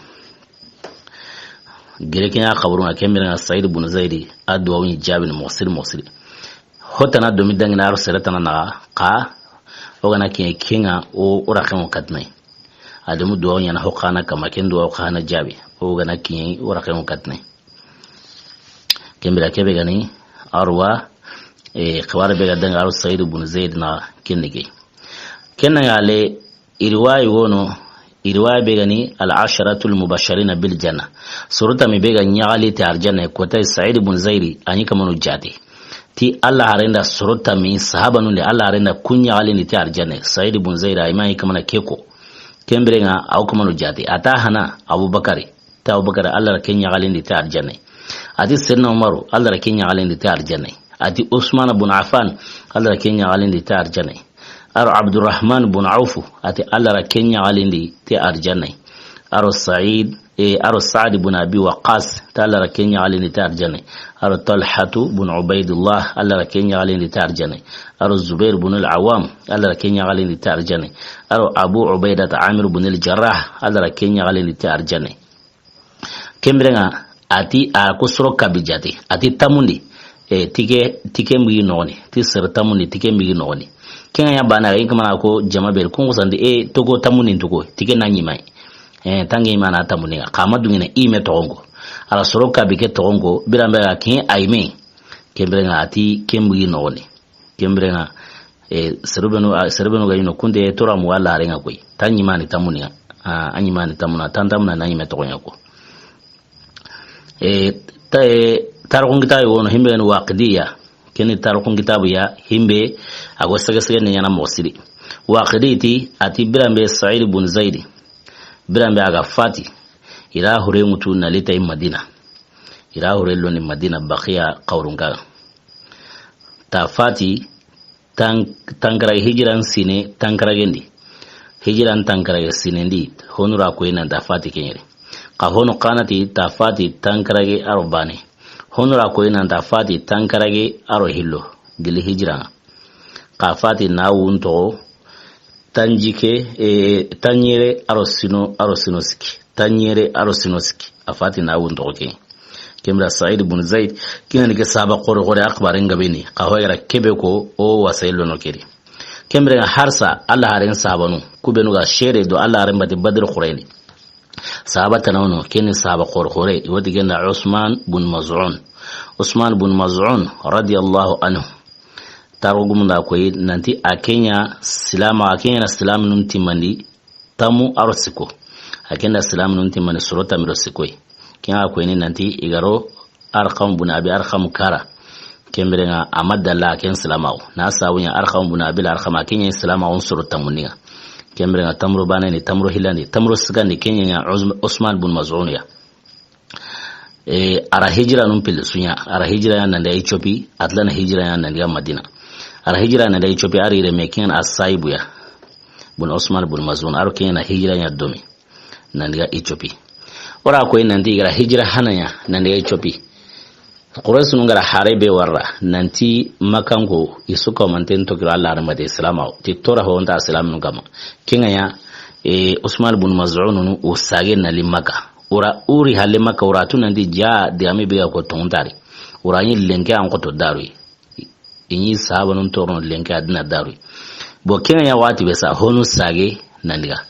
Gere ke ɲa a xaburu ŋa, ken bire ŋa Said bun Zaid, a duwawu ɲi jabi ni moxo siri, moxo siri. Ho tana domi dangina a ro sere tana naxa, xa, o ga na ke, ke ŋa o, o ra xenu katnai. A domu duwawu ɲa na ho xana kama, ken duwawu xana jabi. O ga na ke, o ra xenu katnai. Ken bire ke be ga ni, Arwa, e, xibare be ga danga a ro Said bun Zaid na ken ni ke. Ken na ŋa le, i riwaya wono, i riwaya be ga ni al asharatul mubashirina bil janna. Soro tammi be ga ɲaxali ti arjanna, kota Said bun Zaid, a ɲi kamanu jate. Ti Alla haren da soro tammi sahabanu de Alla haren da ku ɲaxalindi ti arjanna. Said bun Zaid, a yi ma ɲi kamana ke ko. Ken bire ŋa, a wo kamanu jate. A ta hana Abubakari. Ta Abubakari, Alla ra ke ɲaxalindi ti arjanna. A ti Seydina Umaru, Alla ra ke ɲaxalindi ti arjanna. A ti Usman bun Affan, Alla ra ke ɲaxalindi ti arjanna. A ro Abdurrahman bun Awfu, a ti Alla ra ke ɲaxalindi ti arjanna. A ro Said, e, a ro Saad bun Abi Waqqas, ta Alla ra ke ɲaxalindi ti arjanna. A ro Talhatu bun Ubaidullah, Alla ra ke ɲaxalindi ti arjanna. A ro Zubair bun al-Awwam, Alla ra ke ɲaxalindi ti arjanna. A ro Abu Ubaidat Amir bun al-Jarrah, Alla ra ke ɲaxalindi ti arjanna. Ken bire ŋa, a ti a ko soro kabi jate, a ti tamundi, e, ti ke, ti ke mbigi noxoni, ti sere tamundi, ti ke mbigi noxoni. Ken ŋa ɲa bana, i kamana ko jama beri, kun xusandi, e, togo tamundi togo, ti ke na ɲimai. E, tangi ma na tamundi ŋa, xa ma dungina i me toxonko. A ra soro kabi ke toxonko, birambe ga ke a yi me. Ken bire ŋa a ti ke mbigi noxoni. Ken bire ŋa, e, seru benu, a, seru benu ga ɲi no kunde tora mu Alla haren ŋa koyi. Ta ɲimani tamuni ŋa. A, a ɲimani tamuna, tan tamuna na ɲime toxo ɲa ko. E, ta, e, tarixun kitabu wono himbe ni Waqidiya. Ken ni tarixun kitabu ya himbe a go sege sege ne ɲa na moxo siri. Waqidi ti, a ti birambe Said bun Zaid. Birambe a ga fati. I ra hure ŋutu na lita i Madina. I ra hure loni Madina Baqiya xaburun ka. Ta fati tan-, tankarage hijiran sine tankaragendi. Hijiran tankarage sinendi, honu ra koyi nan ta fati keɲeri. Xa honu xa na ti ta fati tankarage a ro bane. Honu ra koyi nan ta fati tankarage a ro hillo, gili hijiran ŋa. Xa fati na wunto, tanjike, e, tanɲere a ro sino, a ro sino siki. Tanɲere a ro sino siki. A fati na wunto ke. Ken bire Said bun Zaid, ken ŋa ni ke sahaba xore xore, a xibaren gabe ni, xa ho yara kebe ko, o wasai lono keri. Ken bire ŋa harsa, Alla haren sahabanu, ku benu ga sere do Alla haren bati Badr xureni. Sahaba tana wono, ken ni sahaba xore xore, i wa ti ken da Usman bun Maz'un. Usman bun Maz'un, radiyallahu anhu. Taarixu gumun da a koyi nanti a ke ɲa silaame, a ke ɲa na silaamunun timmandi tanmu do sikko. A ke ɲa na silaamunun timmandi soro tanmi do sikko yi. Ken ŋa a koyini nanti i ga ro Arxam bun Abi Arxam kara. Ken biren ŋa a ma dalla a ken silaamaxu. Na sabu ɲa Arxam bun Abi Arxam a ke ɲa silaamaxun soro tanmundi ŋa. Ken biren ŋa tanmu do baane ni, tanmu do hillandi, tanmu do sikkandi, ken ɲa ɲa Usm-, Usman bun Maz'un ya. E, a ra hijira nun pilli su ɲa, a ra hijira ya nan daga Éthiopie, a tila na hijira ya nan daga Madina. A ra hijira nan daga Éthiopie, a ri renme ken ŋa As-Sa'ibu ya. Bun Usman bun Maz'un, a ro ken ɲa na hijira ya domi. Nan daga Éthiopie. O ra koyi nanti i ga ra hijira hana ɲa, nan daga Éthiopie. Qurayshinu ga ra hare be wara, nanti Makkanko, i su ko manten to kiro Alla haramate silaamaxu. Ti toora ho nta silaamunun kanma. Ken ŋa ɲa, e, Usman bun Maz'un nu o sage na li Makka. O ra o ri halle Makka, o ra tu nanti ja de ami be ga ko tonŋu nta ri. O ra ɲi lenki an xoto daaru yi. I ɲi sahabanun toorono lenki a di na daaru yi. Bon, ken ŋa ɲa waxati be sa, honu sage nan daga.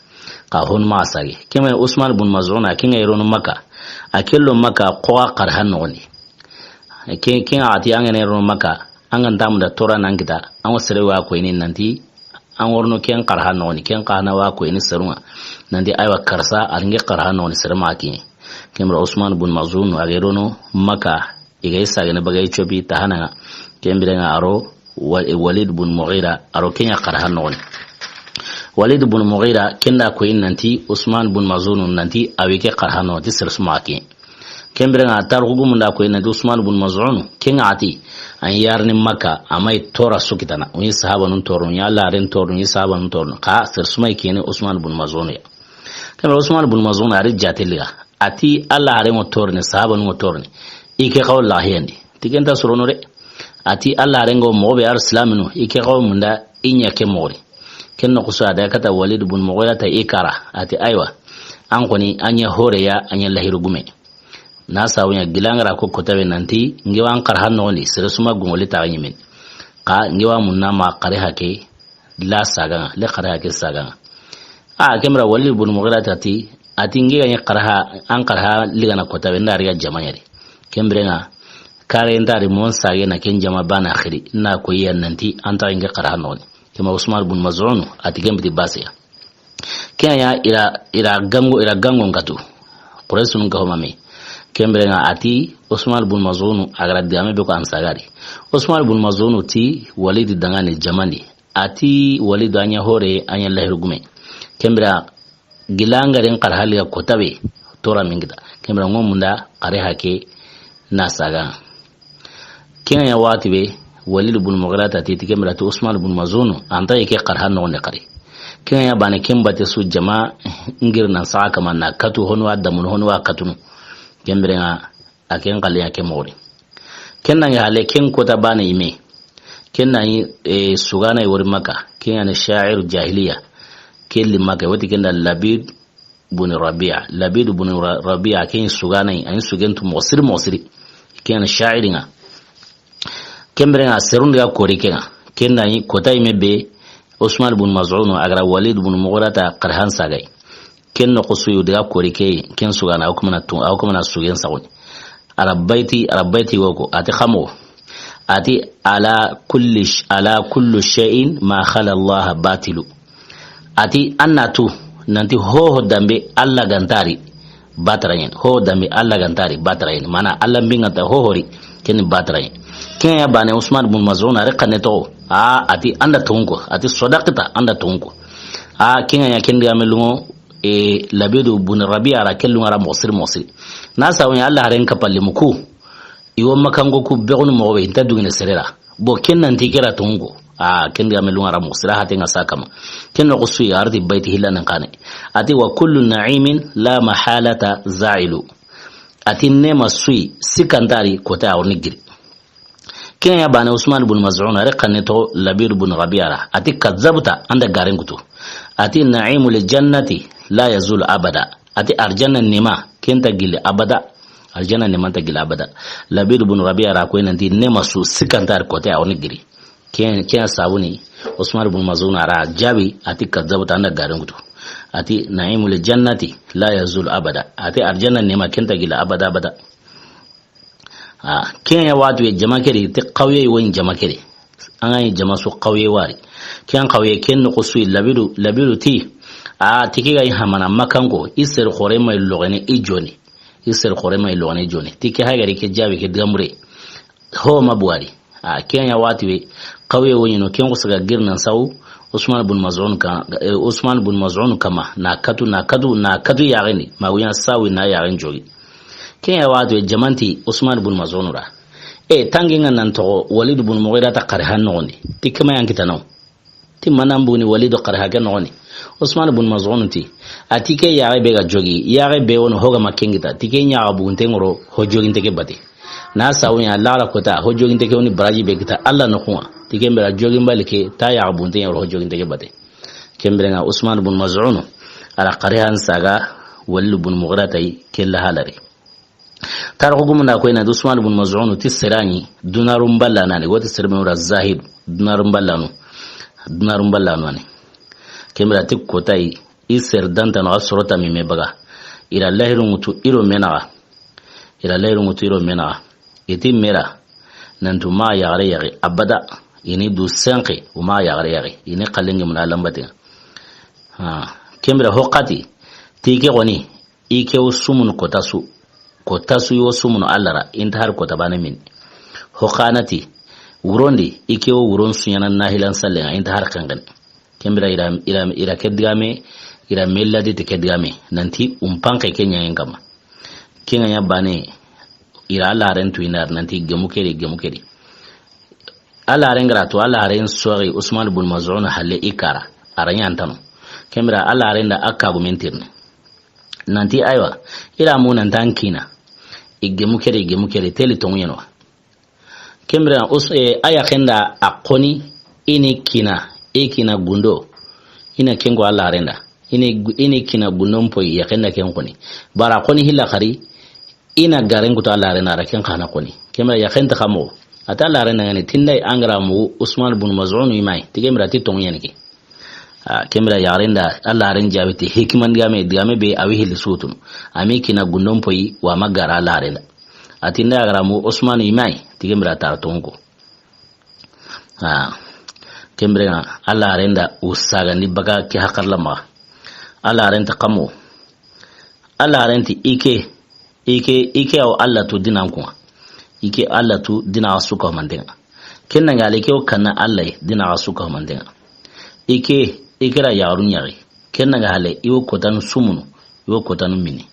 Xa honu maxa sage. Ken ŋa Usman bun Maz'un a ken ŋa i rono Makka. A ke lo Makka xo a xaraha noxon di. Ken, ken ŋa a ti an ga na i rono Makka, an ga nta munda toora nan kita, an ŋa sere wa koyini nanti, an ŋa rono ken xaraha noxon di, ken xaraha na wa koyini serun ŋa. Nanti aywa karsa, a ri n ke xaraha noxon di sere maxa kiɲe. Ken biren Usman bun Maz'un a ga i rono Makka, i ga i sagene baga Éthiopie ta hana ŋa. Ken biren ŋa a ro Wa-, Walid bun Mughira, a ro ken ɲa xaraha noxon di. Walid bun Mughira, ken da koyi nanti Usman bun Maz'un nanti a wi ke xaraha noxon di sere su maxa kiɲe. Ken biren ŋa taarixu gumun da koyi nanti Usman bun Maz'un, ken ŋa a ti, an yarini Makka, a ma i toora su kitana, o ɲi sahabanun toorono, o ɲi Alla haren toorono, o ɲi sahabanun toorono, xa sere su ma i kiɲene Usman bun Maz'un ya. Ken biren Usman bun Maz'un a ri jaate liga. A ti Alla haren ŋa toorene, sahabanun ŋa toorene. I ke xawa laxiyandi. Ti ken nta sorono de. A ti Alla haren ŋa moxo be a ro silaamunu. I ke xawa munda i ɲa ke moxo ri. Ken noxo su a da kata Walid bun Mughira ta i kara. A ti aywa. An xoni, an ɲa hoore ya, an ɲa lahiru gume. Na sabu ɲa gila an ga ra ko kota be nanti, n ke wa an xaraha noxon di, sere su ma gongoli ta ɲimen. Xa n ke wa munna ma xaraha ke la saga ŋa, le xaraha ke saga ŋa. A, ken biren Walid bun Mughira ta ti, a ti n ke ga ɲi xaraha, an xaraha ligana kota be, n da ri ga jama ɲa ri. Ken biren ŋa, kare n ta ri mon sage na ken jama baane xiri, na ko i ya nanti, an ta n ke xaraha noxon di. Ken ma Usman bun Maz'un, a ti ken biti basiya. Ken ɲa i ra, i ra gango, i ra gango n katu. Qurayshinu n ka homa me. Ken biren ŋa a ti, Usman bun Maz'un, a ga ra digame be ko an saga ri. Usman bun Maz'un ti, Walid dangani jaman di. A ti Walidu a ɲa hoore, a ɲa lahiru gume. Ken biren gila an ga ri n xaraha liga kota be, toora ma n kita. Ken biren ŋo munda xaraha ke na saga. Ken ŋa ɲa waxati be, Walid bun Mughira ta ti, ti ken biren ti Usman bun Maz'un, an ta i ke xaraha noxon di xari. Ken ŋa ɲa baane ken bate su jama n giri nan saxa kama na katu honu wa damunu honu wa katunu. Ken biren ŋa a ken xalle ɲa ke moxo ri. Ken na ɲi halle ken kota baane i me. Ken na ɲi, e, sugaana i wori Makka. Ken ɲa ni sha'iru jahiliya. Ken li Makka, woti ken da Labid bun Rabi'a. Labid bun Ra-, Rabi'a, ken sugaana yi, a ɲi sugentu moxo siri, moxo siri. Ken ɲa ni sha'iri ŋa. Ken biren ŋa serun di ga kori ken ŋa. Ken na ɲi kota i me be Usman bun Maz'un a ga ra Walid bun Mughira ta xarahan saga yi. Ken noxo su yi o di ga kori ke, ken sugaana, o kuma na tu, o kuma na sugen saxu. A ra bayti, a ra bayti wo ko, a ti xa moxo. A ti, "Ala kulli sh-, ala kullu shay'in ma khala Allah batilu." A ti, an na tu, nanti hoho dambe Alla ga nta ri, batara ɲa ni. Hoho dambe Alla ga nta ri, batara ɲa ni. Mana Alla n bi ga nta hoho ri, ken ni batara ɲa ni. Ken ɲa baane Usman bun Maz'un a ri xanne toxo. A, a ti an da tonŋu ko, a ti sadaqta, an da tonŋu ko. A, ken ɲa ken digame lunŋo, e, Labidu bun Rabi'a ra, ke lunŋa ra moxo siri, moxo siri. Na sabu ɲa Alla haren kappalenmu ku, i wo Makkanko ku bexunu moxo be, i nta dugine sere ra. Bon, ken nanti ke ra tonŋu ko. A, ken digame lunŋa ra moxo siri, hate ŋa sa kama. Ken noxo su yi, a ra ti bayti hilla nan xane. A ti, "Wa kullu na'imin la mahalata za'ilu." A ti neema su yi, sikka nta ri, kota a wo ni giri. Ken ɲa baane Usman bun Maz'un, a ri xanne toxo Labid bun Rabi'a ra. A ti, "Kazzabta, an da garen kutu." A ti, "Na'imul jannati la yazulu abada." A ti, "Arjanna neema, ken nta gilli abada." Arjanna neema nta gilli abada. Labid bun Rabi'a ra ko nanti neema su sikka nta ri, kota a wo ni giri. Ken, ken sabu ni Usman bun Maz'un a ra jaabi, a ti, "Kazzabta, an da garen kutu." A ti, "Na'imul jannati la yazulu abada." A ti, "Arjanna neema, ken nta gilli abada, abada." A, ken ɲa waxati be jama ke ri, ti xawye wo ɲi jama ke ri. An ga ɲi jama su xawye wari. Ken xawye ken noxo su yi labidu, labidu ti. A ti ke ga yi hamana makanko, i seri xore ma yi logene i joni. I seri xore ma yi logene i joni. Ti ke hagari ke jaabi ke digamure. Ho ma buwari. A ken ya wati we. Xawye wo ɲino ken ko saga girnan sawu. Usman bun Maz'un ka, eh, Usman bun Maz'un kama. Na katu, na katu, na katu yaxendi. Ma wuya sawi na yaxen jogi. Ken ya wati we jamanti Usman bun Maz'un ra. E, tangi nga nan toxo Walid bun Mughira ta xari han noxondi. Ti kama yan kitano. Ti manan buni Walid xari ha ke noxondi. Usman bun Maz'un ti. A ti ke yaxe be ga jogi. Yaxe be wono hoga ma ken kita. Ti ke ɲaxa bugunte ŋoro ho joginte ke bate. Na sawunya lara kota ho joginte ke woni baraji be kita. Alla noxuwa. Ti ke mbira jogin bali ke ta yaxa bugunte ŋoro ho joginte ke bate. Ken bire nga Usman bun Maz'un. Ala xari han saga Walid bun Mughira tay ke la halari. Tarixu gumu na koyna Usman bun Maz'un ti sere ɲi dunarum balla nani, wati sere be wura zahid, dunarum ballanu, dunarum ballanu ani. Ken bira ti kotayi, i sere dantano a sorota mi me baga. Ira lahiru ŋutu iro menaga. Ira lahiru ŋutu iro menaga. Iti mera, nantu ma yaxare yaxi, abada, ini du senxi, u ma yaxare yaxi, ini xalengi muna lambati. Ha, ken bira hoxati, ti ke xoni, i ke wo sumunu kota su. Kota su yo sumunu Alla ra, inta har kota bane min. Ho xanati, wurondi, i ke wo wuron suɲana nahilan sallenga, inta har xenxen. Ken bira ira, ira, ira ke digame, ira melladi ti ke digame, nanti umpanke ke ɲayen kama. Kenga ɲa bane, ira Alla haren tu inar, nanti gemu kedi, gemu kedi. Alla haren gara tu, Alla haren sori Usman bun Maz'un halle i kara, ara ɲantano. Ken bira Alla haren da akka gumentirne. Nanti aywa, ira mu nan tan kina. I gemu kere, i gemu kere, teli tongu ɲeno. Ken bira us-, e, aya kenda a xoni ini kina, i kina gundo. Ina kengo Alla haren da. Ini gu-, ini kina gundo mpoy ya kenda ken xoni. Bara xoni hilla xari, ina garen kutu Alla haren da, ara ken xana xoni. Ken bira ya kenta xamo. Ata Alla haren da ngani, tindai angara mu Usman bun Maz'un imai. Ti ken bira ti tongu ɲeni ke. A, ken bira yaxaren da, Alla haren jaabi ti hikiman digame, digame be a wi hilli sutunu. Ami kina gundon poyi, wa ma gara Alla haren da. A ti nda ya gara mu Usmanu imai, ti ken bira tara tonko. A, ken bira Alla haren da u sagandi baka ke hakarla ma. Alla haren ta kamo. Alla haren ti ike, ike, ike aw Alla tu dinan kuwa. Ike Alla tu dina a suka mantenga. Ken nanga ale ke o kanna Alla ye, dina a suka mantenga. Ike, ike ra yaxaru ɲaxi. Ken nanga hale, i wo kotanu sumunu, i wo kotanu mini.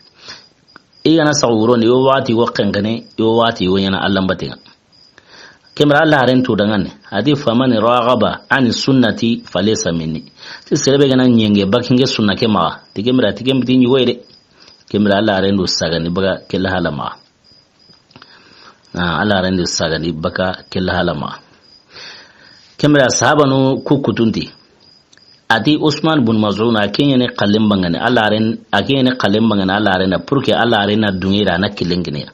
I gana saxu wurondi, i wo waxati, i wo xenxene, i wo waxati, i wo ɲana Alla mbatenga. Ken bira Alla haren tu dangane. A ti, "Faman raghaba an sunnati falaysa minni." Ti sere be gana ɲenge bakinge sunna ke maxa. Ti ken bira, ti ken biti ɲugoy de. Ken bira Alla haren du sagani baga ke la hala maxa. Ah, Alla haren du sagani baga ke la hala maxa. Ken bira sahabanu ku kutunti. A ti Usman bun Maz'un, a ke ɲene xallen bangane, Alla haren, a ke ɲene xallen bangane, Alla haren da, pour que Alla haren na dungira na killen kine ya.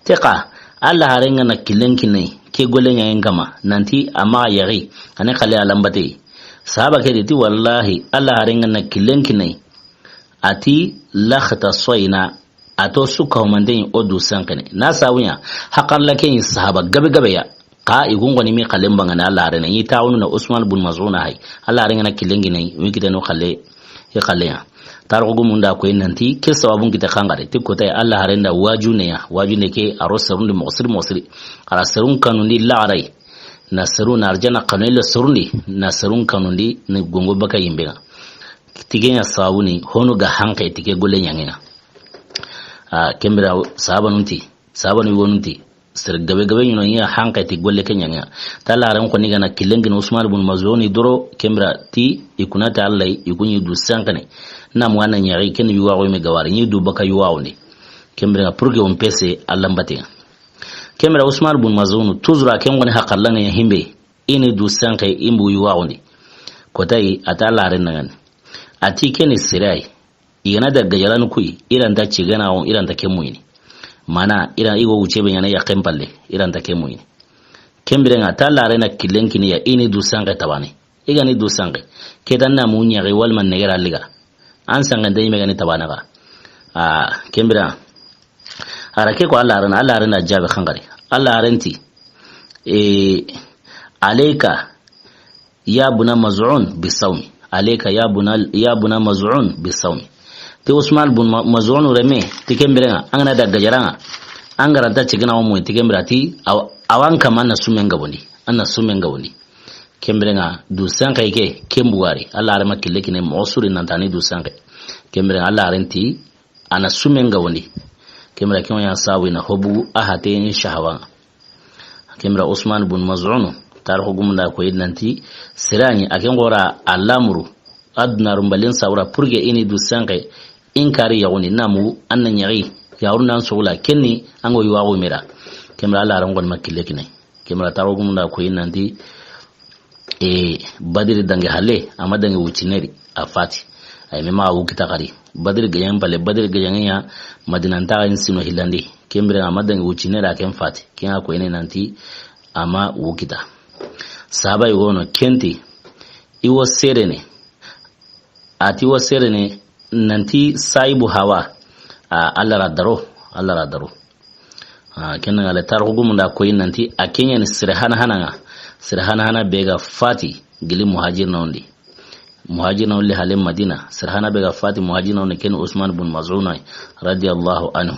Te xa, Alla haren ga na killen kine, ke golle ɲayen kama, nanti a maxa yaxi, a ne xalle a lambate. Sahaba ke di ti, wallahi, Alla haren ga na killen kine, a ti, "Laxta soyna." A to su kahumanten o du sankene. Na sawunya, hakarla ke yin sahaba gabe gabe ya. Xa i gun goni mi xallen bangane Alla haren da. Yi taxunu na Usman bun Maz'un hay. Alla haren ga na killen kine, wi kiteno xalle, i xalle ya. Tarixu gumun da koy nanti, ke sababun kite xangare. Ti kotay Alla haren da waju ne ya. Waju ne ke a ro serundi moxo siri moxo siri. A ra serun kanundi laxaray. Na seru na arjana kanu illa serundi. Na serun kanundi ni gongo baka yimbe nga. Ti ke ɲa sababu ni, hono ga hanke ti ke golle ɲangenga. A, ken bira sahabanun ti, sahabanu yonun ti, sere gabe gabe ɲino ɲa hanke ti golle ke ɲangenga. Ta Alla haren xoni ga na killen kine Usman bun Maz'un doro, ken bira ti, i kuna ta Alla, i kunyi du sankene. Na mu wana ɲaxi, ken yuwaxu me gawari, ɲi du baka yuwaxundi. Ken bira pour que on pese Alla mbatenga. Ken bira Usman bun Maz'un, toujours a ken goni hakarlanga ɲa himbe, ini du sanke imbu yuwaxundi. Kotay, a ta Alla haren dangane. A ti keni sirai. I gana da gajalanu kuyi, i ra nta cigana on, i ra nta ke muyini. Mana, i ra i go wuce be ɲana yaxen palle, i ra nta ke muyini. Ken bire nga, ta Alla haren na killen kini ya, ini du sanke tabane. I gani du sanke. Ke tan na mu ɲaxi walma negera liga. An sanke nda ime gani tabane ga. A, ken bira. A ra ke ko Alla haren, Alla haren na jabe xangare. Alla haren ti. E, Alayka ya buna Maz'un bisawmi. Alayka ya buna, ya buna Maz'un bisawmi. Ti Usman bun Ma-, Maz'un reme, ti ken biren ŋa, an ga na da gajaran ŋa, an ga ra nta cigina wo moy, ti ken bira ti, aw-, awan kama an na sumen gabondi, an na sumen gabondi. Ken biren ŋa, du senxe ke, ken bugari. Alla haare ma kille kine, moxo suri nan tani du senxe. Ken biren ŋa, Alla haaren ti, a na sumen gabondi. Ken bira ken wa ɲa sabu i na hobu a hate ni shahawa ŋa. Ken bira Usman bun Maz'un, tarixu gumun da ko yi nanti, sere ya ni, a ken xora a lamuru, a duna rumbalen sawura, pour que i ni du senxe, in kari yaxundi, na mugu, an na ɲaxi, yaxun nan sugula, ken ni, an go yuwaxu mira. Ken bira Alla haaren xoni ma kille kine. Ken bira tarixu gumun da ko yi nanti, e, Badiri dangi halle, a ma dangi wucineri, a fati. Ay, me ma wu kita xari. Badiri gajaŋen palle, Badiri gajaŋen ya, Madina nta ga sino hillandi. Ken biren ŋa a ma dangi wucineri, a ken fati. Ken ŋa ko yi nanti, a ma wu kita. Sahaba yi wono, ken ti, i wo serene. A ti wo serene, nanti sayibu hawa. A, Alla ra daro, Alla ra daro. Ah, ken ŋa le tarixu gumun da ko yi nanti, a ken ya ni sere hana hana ŋa. Sere hana hana be ga fati, gili muhajirina wondi. Muhajirina wondi hale Madina. Sere hana be ga fati, muhajirina wondi, ken Usman bun Maz'un ya, radiyallahu anhu.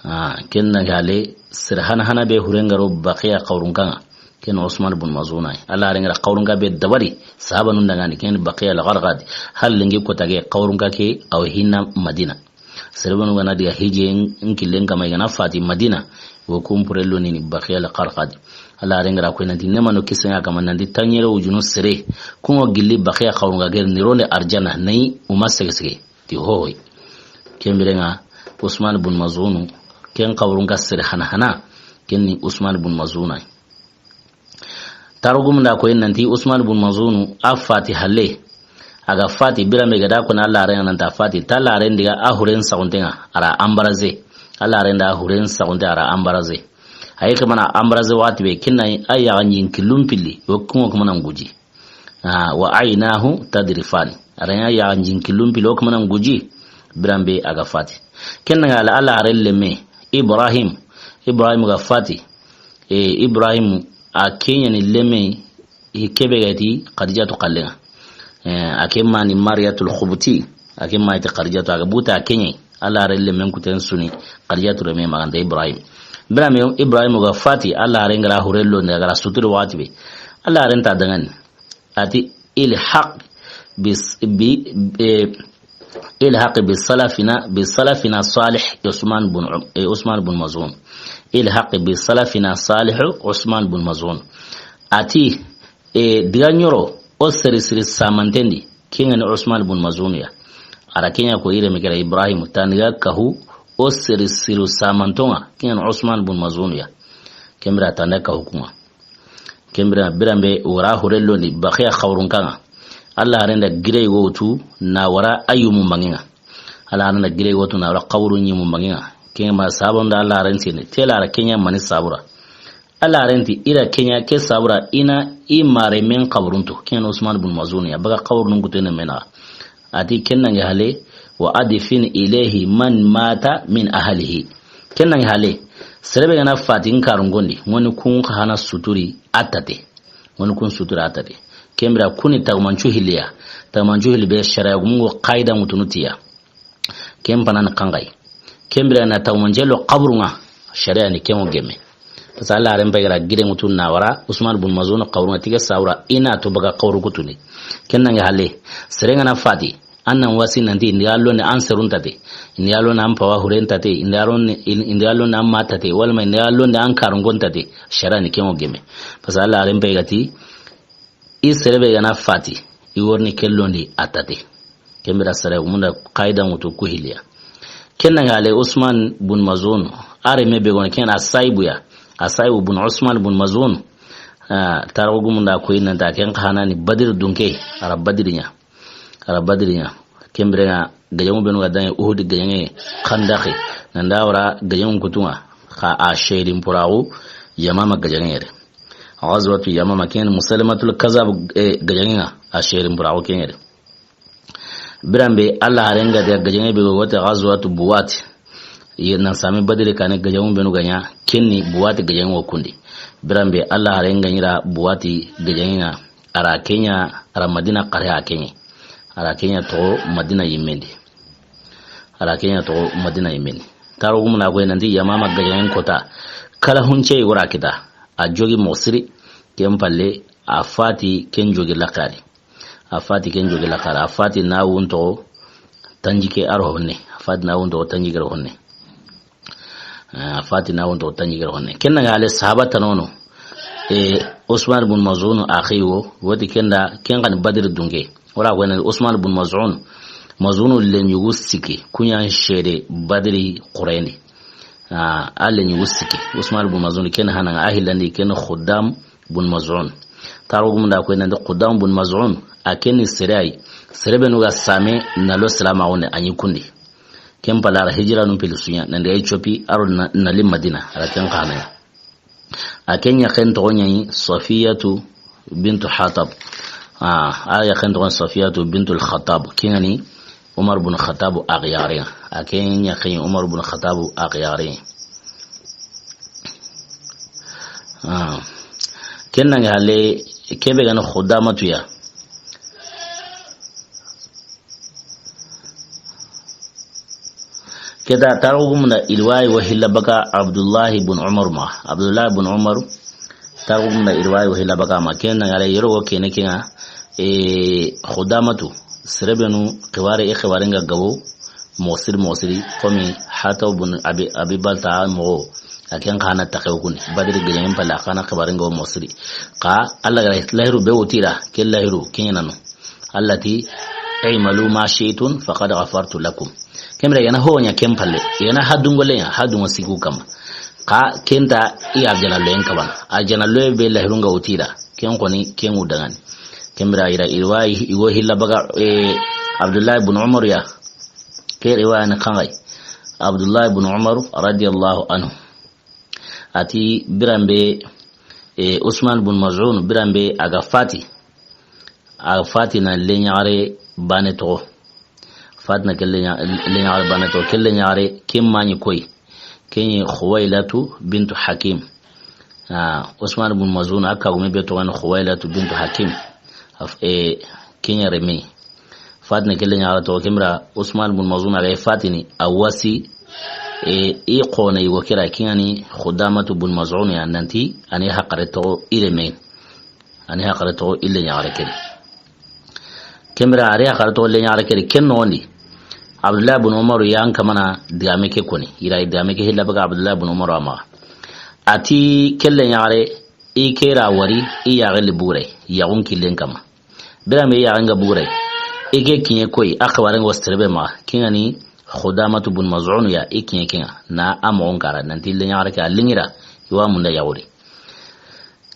Ah, ken ŋa le sere hana hana be huren ga ro Baqiya xawrun kan ŋa. Ken Usman bun Maz'un ya. Alla haaren ga ra xawrun ka be dabari, sahaba nun danŋa ni, ken Baqiya al-Gharqad. Hal lingi ko tage xawrun ka ke, a wa hinna Madina. Sere benu ga na diga hije n-, n killen kama, i ga na fati Madina, wo kun purello ni ni Baqiya al-Gharqad. Alla haaren ga ra ko nanti, ne mano kisen ŋa kama nanti, tanɲere wujunu sere, kun ŋa gilli Baqiya xawrun ka geri ni ronde arjana, nayi, u ma sege sege, ti hohoy. Ken biren ŋa, Usman bun Maz'un, ken xawrun ka sere hana hana, ken ni Usman bun Maz'un ya. Tarixu gumun da ko yi nanti Usman bun Maz'un a fati halle. A ga fati, biran be ga da ko na Alla haaren ŋa nan ta fati, ta Alla haaren diga a huren saxunten ŋa, a ra embrasser. Alla haaren da a huren saxunte a ra embrasser. A yi ke mana embrasser waxati be, ken na a yaaxan ɲi n killun pilli, wo kun ŋa ke mana n guji. Ah, wa aynahu tadrifani. A ra ɲa yaaxan ɲi n killun pilli, wo ke mana n guji, biran be a ga fati. Ken ŋa le Alla haaren lemme, Ibrahim, Ibrahim ga fati. E, Ibrahim a ken ya ni lemme, i ke be ga ti Xadijatu xallen ŋa. E, a ke ma ni Mariyatul Xubuti, a ke ma ti Xadijatu, a ga buta a ken ya. Alla haaren lemmen kuten su ni Xadijatu reme, ma ga nta Ibrahim. Biran be Ibrahim ga fati, Alla haaren ga ra hurello ne ga ra suturi waxati be. Alla haaren ta danŋa ni. A ti, ilhaq bi, bi, e, ilhaq bi salafina, bi salafina Salih Usman bun, e, Usman bun Maz'un. Ilhaq bi salafina Salih Usman bun Maz'un. A ti, e, diga ɲoro, o sere siri samanten di, ken ŋa ni Usman bun Maz'un ya. A ra ken ya ko yire me kera Ibrahim, ta n diga kahu, o sere siri samanton ŋa, ken ŋa ni Usman bun Maz'un ya. Ken bira ta n da kahu kun ŋa. Ken bira, biran be o ra hurello ni Baqiya xawrun kan ŋa. Alla haaren da gire wo tu na wara a yumu manŋen ŋa. Alla haaren da gire wo tu na wara xawru ɲimu manŋen ŋa. Ken ma sahaba nu da Alla haaren sene. Tela ra ken ya mani sabura. Alla haaren ti i ra ken ya ke sabura i na i maarenmen xawrun tu. Ken Usman bun Maz'un ya, baga xawrun kutene me na. A ti ken ŋa halle, wa adfin ilayhi man mata min ahlihi. Ken ŋa halle, sere be ga na fati n karun gondi, ŋoni kun xa hana suturi a tate. Ŋoni kun suturi a tate. Ken bira kun ni tagumancu hilli ya. Tagumancu hilli be sharia gumun ŋa qaida ŋutunu ti ya. Ken panan xanxay. Ken bira na tawmanje lo xaburun ŋa, sharia ni ken wo gemme. Parce que Alla haaren pay ga ra gide ŋutu na wara, Usman bun Maz'un xaburun ŋa ti ke sabura i na to baga xaburu kutuni. Ken ŋa halle, sere ga na fati, an nan wasi nanti, i n diga londe an serun tate, i n diga londe an pawa huren tate, i n diga londe, i n diga londe an ma tate, walma i n diga londe an karungon tate, sharia ni ken wo gemme. Parce que Alla haaren pay ga ti, i sere be ga na fati, i wori ni ke londi a tate. Ken bira sere, o munda qaida ŋutu ku hilli ya. Ken ŋa halle Usman bun Maz'un, a renme be go ni ken a sayibu ya. A sayibu bun Usman bun Maz'un. Ah, tarixu gumun da ko i nan ta ken xa hana ni Badiri dunke, a ra Badiri ɲa. A ra Badiri ɲa. Ken bire ŋa gajaŋu benu ga dangi Uhudi gajaŋe, Xandaqi. Nan da wara gajaŋu kutun ŋa, xa a sherin puraxu Yamama gajaŋe yere. Ghazwatu Yamama ken Musalimatul Kazab, eh, gajaŋe ŋa, a sherin puraxu ken yere. Biran be Alla haaren ga da gajaŋe be go ti Ghazwatu Buwat. Ye nan sami Badiri kane gajaŋu benu ga ɲa, ken ni Buwat gajaŋe wo kundi. Biranbe Alla haren ga ɲi ra buwati gajaŋen ŋa, a ra ke ɲa, a ra Madina xare a ke ɲa. A ra ke ɲa toxo Madina yinmen di. A ra ke ɲa toxo Madina yinmen di. Taarixu gumu na a koyi nanti Yamama gajaŋen kota, kala hunce yogo ra kita. A jogi moxo siri, ken palle, a fati ken jogi laxari. A fati ken jogi laxari. A fati na wunto tanjikke a ro honne. A fati na wunto tanjikke ro honne. Eh, a fati na wunto tanjikke ro honne. Ken na ŋa ale sahaba tanono. E, Usman bun Maz'un a xeyi wo, woti ken da, ken xa ni Badri dunke. Wala ko ne Usman bun Maz'un. Maz'un le ɲugu sikki, ku ɲa sede Badri xurayndi. Ah, a le ɲugu sikki. Usman bun Maz'un ken hana ŋa a hillandi ken Khuddam bun Maz'un. Taarixu gumu da a koyi nanti Khuddam bun Maz'un, a ken ni sere yi. Sere be nu ga same na lo silaamaxu ne a ɲi kundi. Ken palle a ra hijira nu pili su ɲa, nan daga Ethiopie, a ro na, na li Madina, a ra ken xa na ya. A ken yaxen toxo ɲa yi Safiyatu bintu Hatab. Ah, a yaxen toxo Safiyatu bintul Khattab. Ken ŋa ni Umar bun Khattab a xiyaxare ŋa. A ken yaxen Umar bun Khattab a xiyaxare ŋa. Ah. Ken na ŋa ale ke be ga na Xudamatu ya. Ke ta taarixu gumu na i ri wa yi wo hilla baga Abdullahi bun Umar ma. Abdullahi bun Umar, taarixu gumu na i ri wa yi wo hilla baga ma. Ken na ŋa ale yero wo ke ne ke ŋa, e, Xudamatu. Sere be nu xibaare, e xibaare ŋa gabo, moxo siri, moxo siri, komi Hataw bun Abi, Abi Balta moxo, a ken xa na taxe wo kundi. Badri gajaŋen palle, a xa na xibaare ŋa wo moxo siri. Xa Alla ga ra lahiru be wutu i ra, ke lahiru, ke ɲa na no. Alla ti, "I'malu ma shi'tum faqad ghafartu lakum." Ken bire i ga na ho ɲa ken palle, i ga na hadungo le ɲa, hadungo siku kama. Xa ken ta i arjana loyen kabana. Arjana loye be lahiru ŋa wutu i ra, ken xoni, ken ŋu dangani. Ken bire i ra, i ri wa yi, i wo hilla baga, e, Abdullahi bun Umar ya. Ke riwaya ni xanŋay. Abdullahi bun Umar radiyallahu anhu. A ti biranbe, e, Usman bun Maz'un, biranbe a ga fati. A fati na lenyaxare bane toxo. Fati na ke lenya-, lenyaxare bane toxo. Ke lenyaxare, ke maɲi koyi. Ke ɲi Khuwailatu bintu Hakim. Ah, Usman bun Maz'un, a kagume be toxo ni Khuwailatu bintu Hakim. Af-, e, ke ɲa reme. Fati na ke lenyaxare toxo, ken bire Usman bun Maz'un a ga fatini, a wasi, e, i xo na i wo kira, ke ŋa ni Xudamatu bun Maz'un ya, nanti, a ni haxare toxo i reme. A ni haxare toxo i lenyaxare ke. Ken bire a ri haxare toxo lenyaxare ke, ken noxon di. Abdullahi bun Umaru ya n kamana digame ke koni. I ra digame ke hilla baga Abdullahi bun Umaru a maxa. A ti ke lenyaxare, i ke ra wari, i yaxe li bure, yaxun killen kama. Biranbe i yaxe ŋa bure, i ke kiɲe koyi, a xibaare ŋa wo sere be maxa, ke ŋa ni Xudamatu bun Maz'un ya, i kiɲe ke ŋa, na a moxon kara, nanti lenyaxare ke a liŋi ra, i wa munda yaxu ri.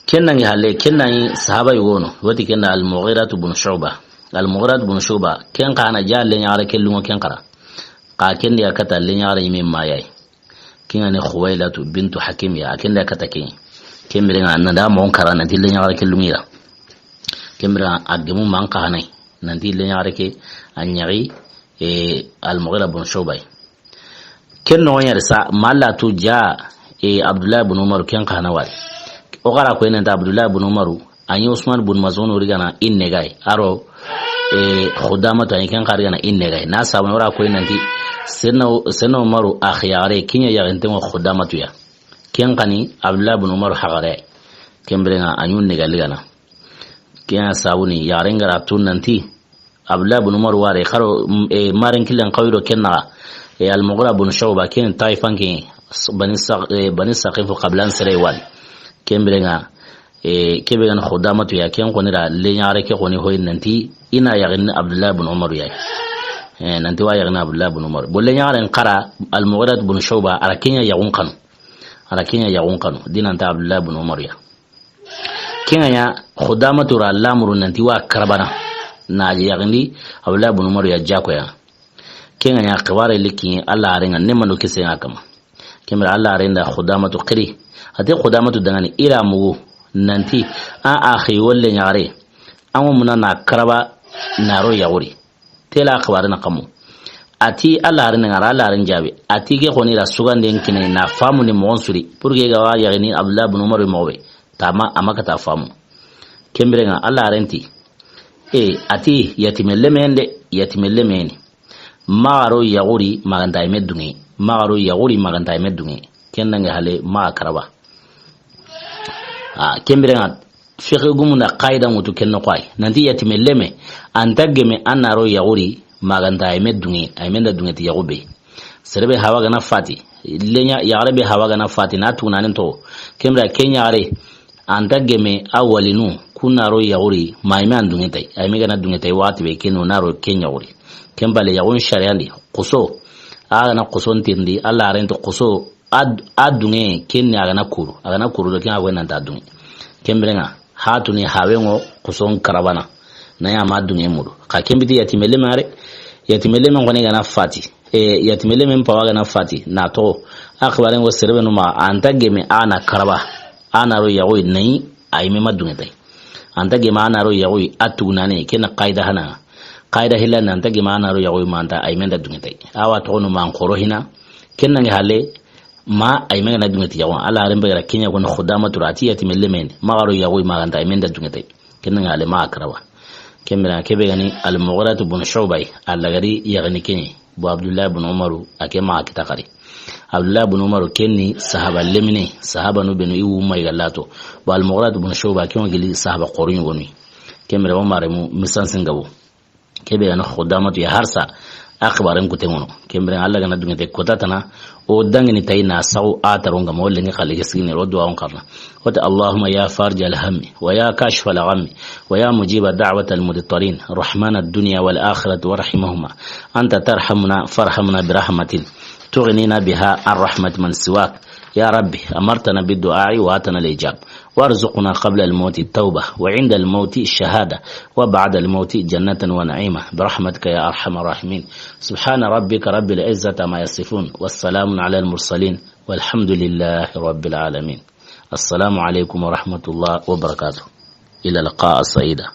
Ken na ŋi halle, ken na ɲi sahaba yogo no, woti ken da Al-Mughiratu bun Shu'ba. Al-Mughiratu bun Shu'ba, ken xa na ja lenyaxare ke luŋo ken xara. Xa ken di a kata lenyaxare ɲi me ma ya yi. Ke ŋa ni Khuwailatu bintu Hakim ya, a ken da kata ke. Ken bire ŋa na da moxon kara nanti lenyaxare ke luŋi ra. Ken bire a gemu man xa hanay. Nanti lenyaxare ke a ɲaxi, e, Al-Mughira bun Shu'ba. Ken noxon ya ri sa, ma Alla tu ja, e, Abdullahi bun Umaru ken xa na wari. O xara ko i nanti Abdullahi bun Umaru, a ɲi Usman bun Maz'un ri ga na i nega yi, a ro, e, Xudamatu a ɲi ken xa ri ga na i nega yi. Na sabu na o ra ko i nanti, Senna, Senna Umaru a xiyaxare, ke ɲa yaxinten ŋo Xudamatu ya. Ken xa ni Abdullahi bun Umaru haxare. Ken bire ŋa a ɲi nega li ga na. Ken ya sabu ni yaxare ŋa ra tu nanti, Abdullahi bun Umar ware, xaro, mm, e, maren killen xawi do ken naxa. E, Al-Mughira bun Shu'ba, ken Taifan ke, s-, Bani Sa-, e, Bani Saqifu qabilan sere wani. Ken bire ŋa, e, ke be ga na Xudamatu ya, ken xoni ra, lenyaxare ke xoni hoyi nanti, i na yaxini Abdullahi bun Umar ya. E, nanti wa yaxini Abdullahi bun Umar. Bo lenyaxare n xara, Al-Mughira bun Shu'ba, a ra ke ɲa yaxun xanu. A ra ke ɲa yaxun xanu, di nanta Abdullahi bun Umar ya. Ke ŋa ɲa Xudamatu ra lamuru nanti wa karabana. Na yaxindi Abdullahi bun Umaru ya jako ya. Ke ŋa ɲa xibaare li kiɲe Alla haren ŋa, ne mando kise ŋa kama. Ken bire Alla haren da Xudamatu xiri. A ti Xudamatu dangani i ra mugu nanti, a, a xi wo lenyaxare. An ŋo muna na karaba na ro yaxu ri. Tela xibaare na xamu. A ti Alla haren ŋa ra, Alla haren jaabi. A ti ke xoni ra suganden kine na famu ni moxon su ri. Pour que ga wa yaxini Abdullahi bun Umaru moxo be. Ama, ama kata famu. Ken biren ŋa, Alla haaren ti, e, a ti yatime lemen de, yatime lemen ni. Maxa ro yaxu ri, maxa nta a yinme dunŋe. Maxa ro yaxu ri, maxa nta a yinme dunŋe. Ken danŋe hale, maxa karaba. A, ken biren ŋa, fiqhi gumun da qaida ŋutu ken noxo yi. Nanti yatime leme, a nta geme a na ro yaxu ri, maxa nta a yinme dunŋe, a yinme nda dunŋe ti yaxu be. Sere be hawa ga na fati, lenya yaxare be hawa ga na fati, na tugunanen toxo. Ken biren ŋa ken yaxare, a nta geme a walinu, ku na ro yaxu ri, ma a yinme an dunŋe ta yi. A yinme ga na dunŋe ta yi, waxati be ken no na ro ken yaxu ri. Ken bale yaxun sariyan di, xoso, a ga na xoson tirindi, Alla haaren ti xoso, a, a dunŋe, ken ni a ga na kuru. A ga na kuru do, ken a ga na nta dunŋe. Ken biren ŋa, hatuni hawen ŋo xoson karabana. Na ya ma dunŋe mudu. Xa ken biti yatime leme haare, yatime leme ŋo ne ga na fati. E, yatime leme pawa ga na fati. Na toxo, a xibaaren ŋo sere be no ma, a nta geme a na karaba. A na ro yaxu yi na yi, a yinme ma dunŋe ta yi. A nta geme a na ro yaxu yi, a tugunane, ken na qaida hana. Qaida hillandi, a nta geme a na ro yaxu yi, ma nta a yinme nda dunŋe ta yi. A wa toxo no ma an xoro hina. Ken danŋe hale, ma a yinme ga na dunŋe ti yaxu. Alla haaren be ga ra ken ya ko no Xudamatu ra, a ti yatime lemen ni. Maxa ro yaxu yi, maxa nta a yinme nda dunŋe ta yi. Ken danŋe hale, maxa karaba. Ken biren ŋa, ke be ga ni Al-Mughiratu bun Shu'ba yi, a lagari yaxini ken ŋa. Bo Abdullahi bun Umaru, a ke maxa kita xari. Abdullahi bun Umaru, ken ni sahaba lemine, sahabanu be nu i wumma i ga lato. Bo Al-Mughiratu bun Shu'ba, ken ŋo gili sahaba xoru ɲogonu yi. Ken biren ŋa, o maremu misan singabo. Ke be ga ni Xudamatu ya harsa, a xibaaren kuten ŋo no. Ken biren ŋa, Alla ga na dunŋe ta yi kota tana, o danŋini ta yi na saxu a taron ŋa ma, o lenki xalle ke sigini, o duwa on xarana. Wata, اللهم يا فارج الهم ويا كاشف الغم ويا مجيب دعوة المضطرين رحمن الدنيا والآخرة ورحيمهما، أنت ترحمنا فارحمنا برحمة تغنينا بها عن رحمة من سواك. يا ربي، أمرتنا بالدعاء وآتنا الإجابة، وارزقنا قبل الموت التوبة وعند الموت الشهادة وبعد الموت جنة ونعيما برحمتك يا أرحم الراحمين. سبحان ربك رب العزة عما يصفون، والسلام على المرسلين، والحمد لله رب العالمين. السلام عليكم ورحمة الله وبركاته. إلى اللقاء السعيدة.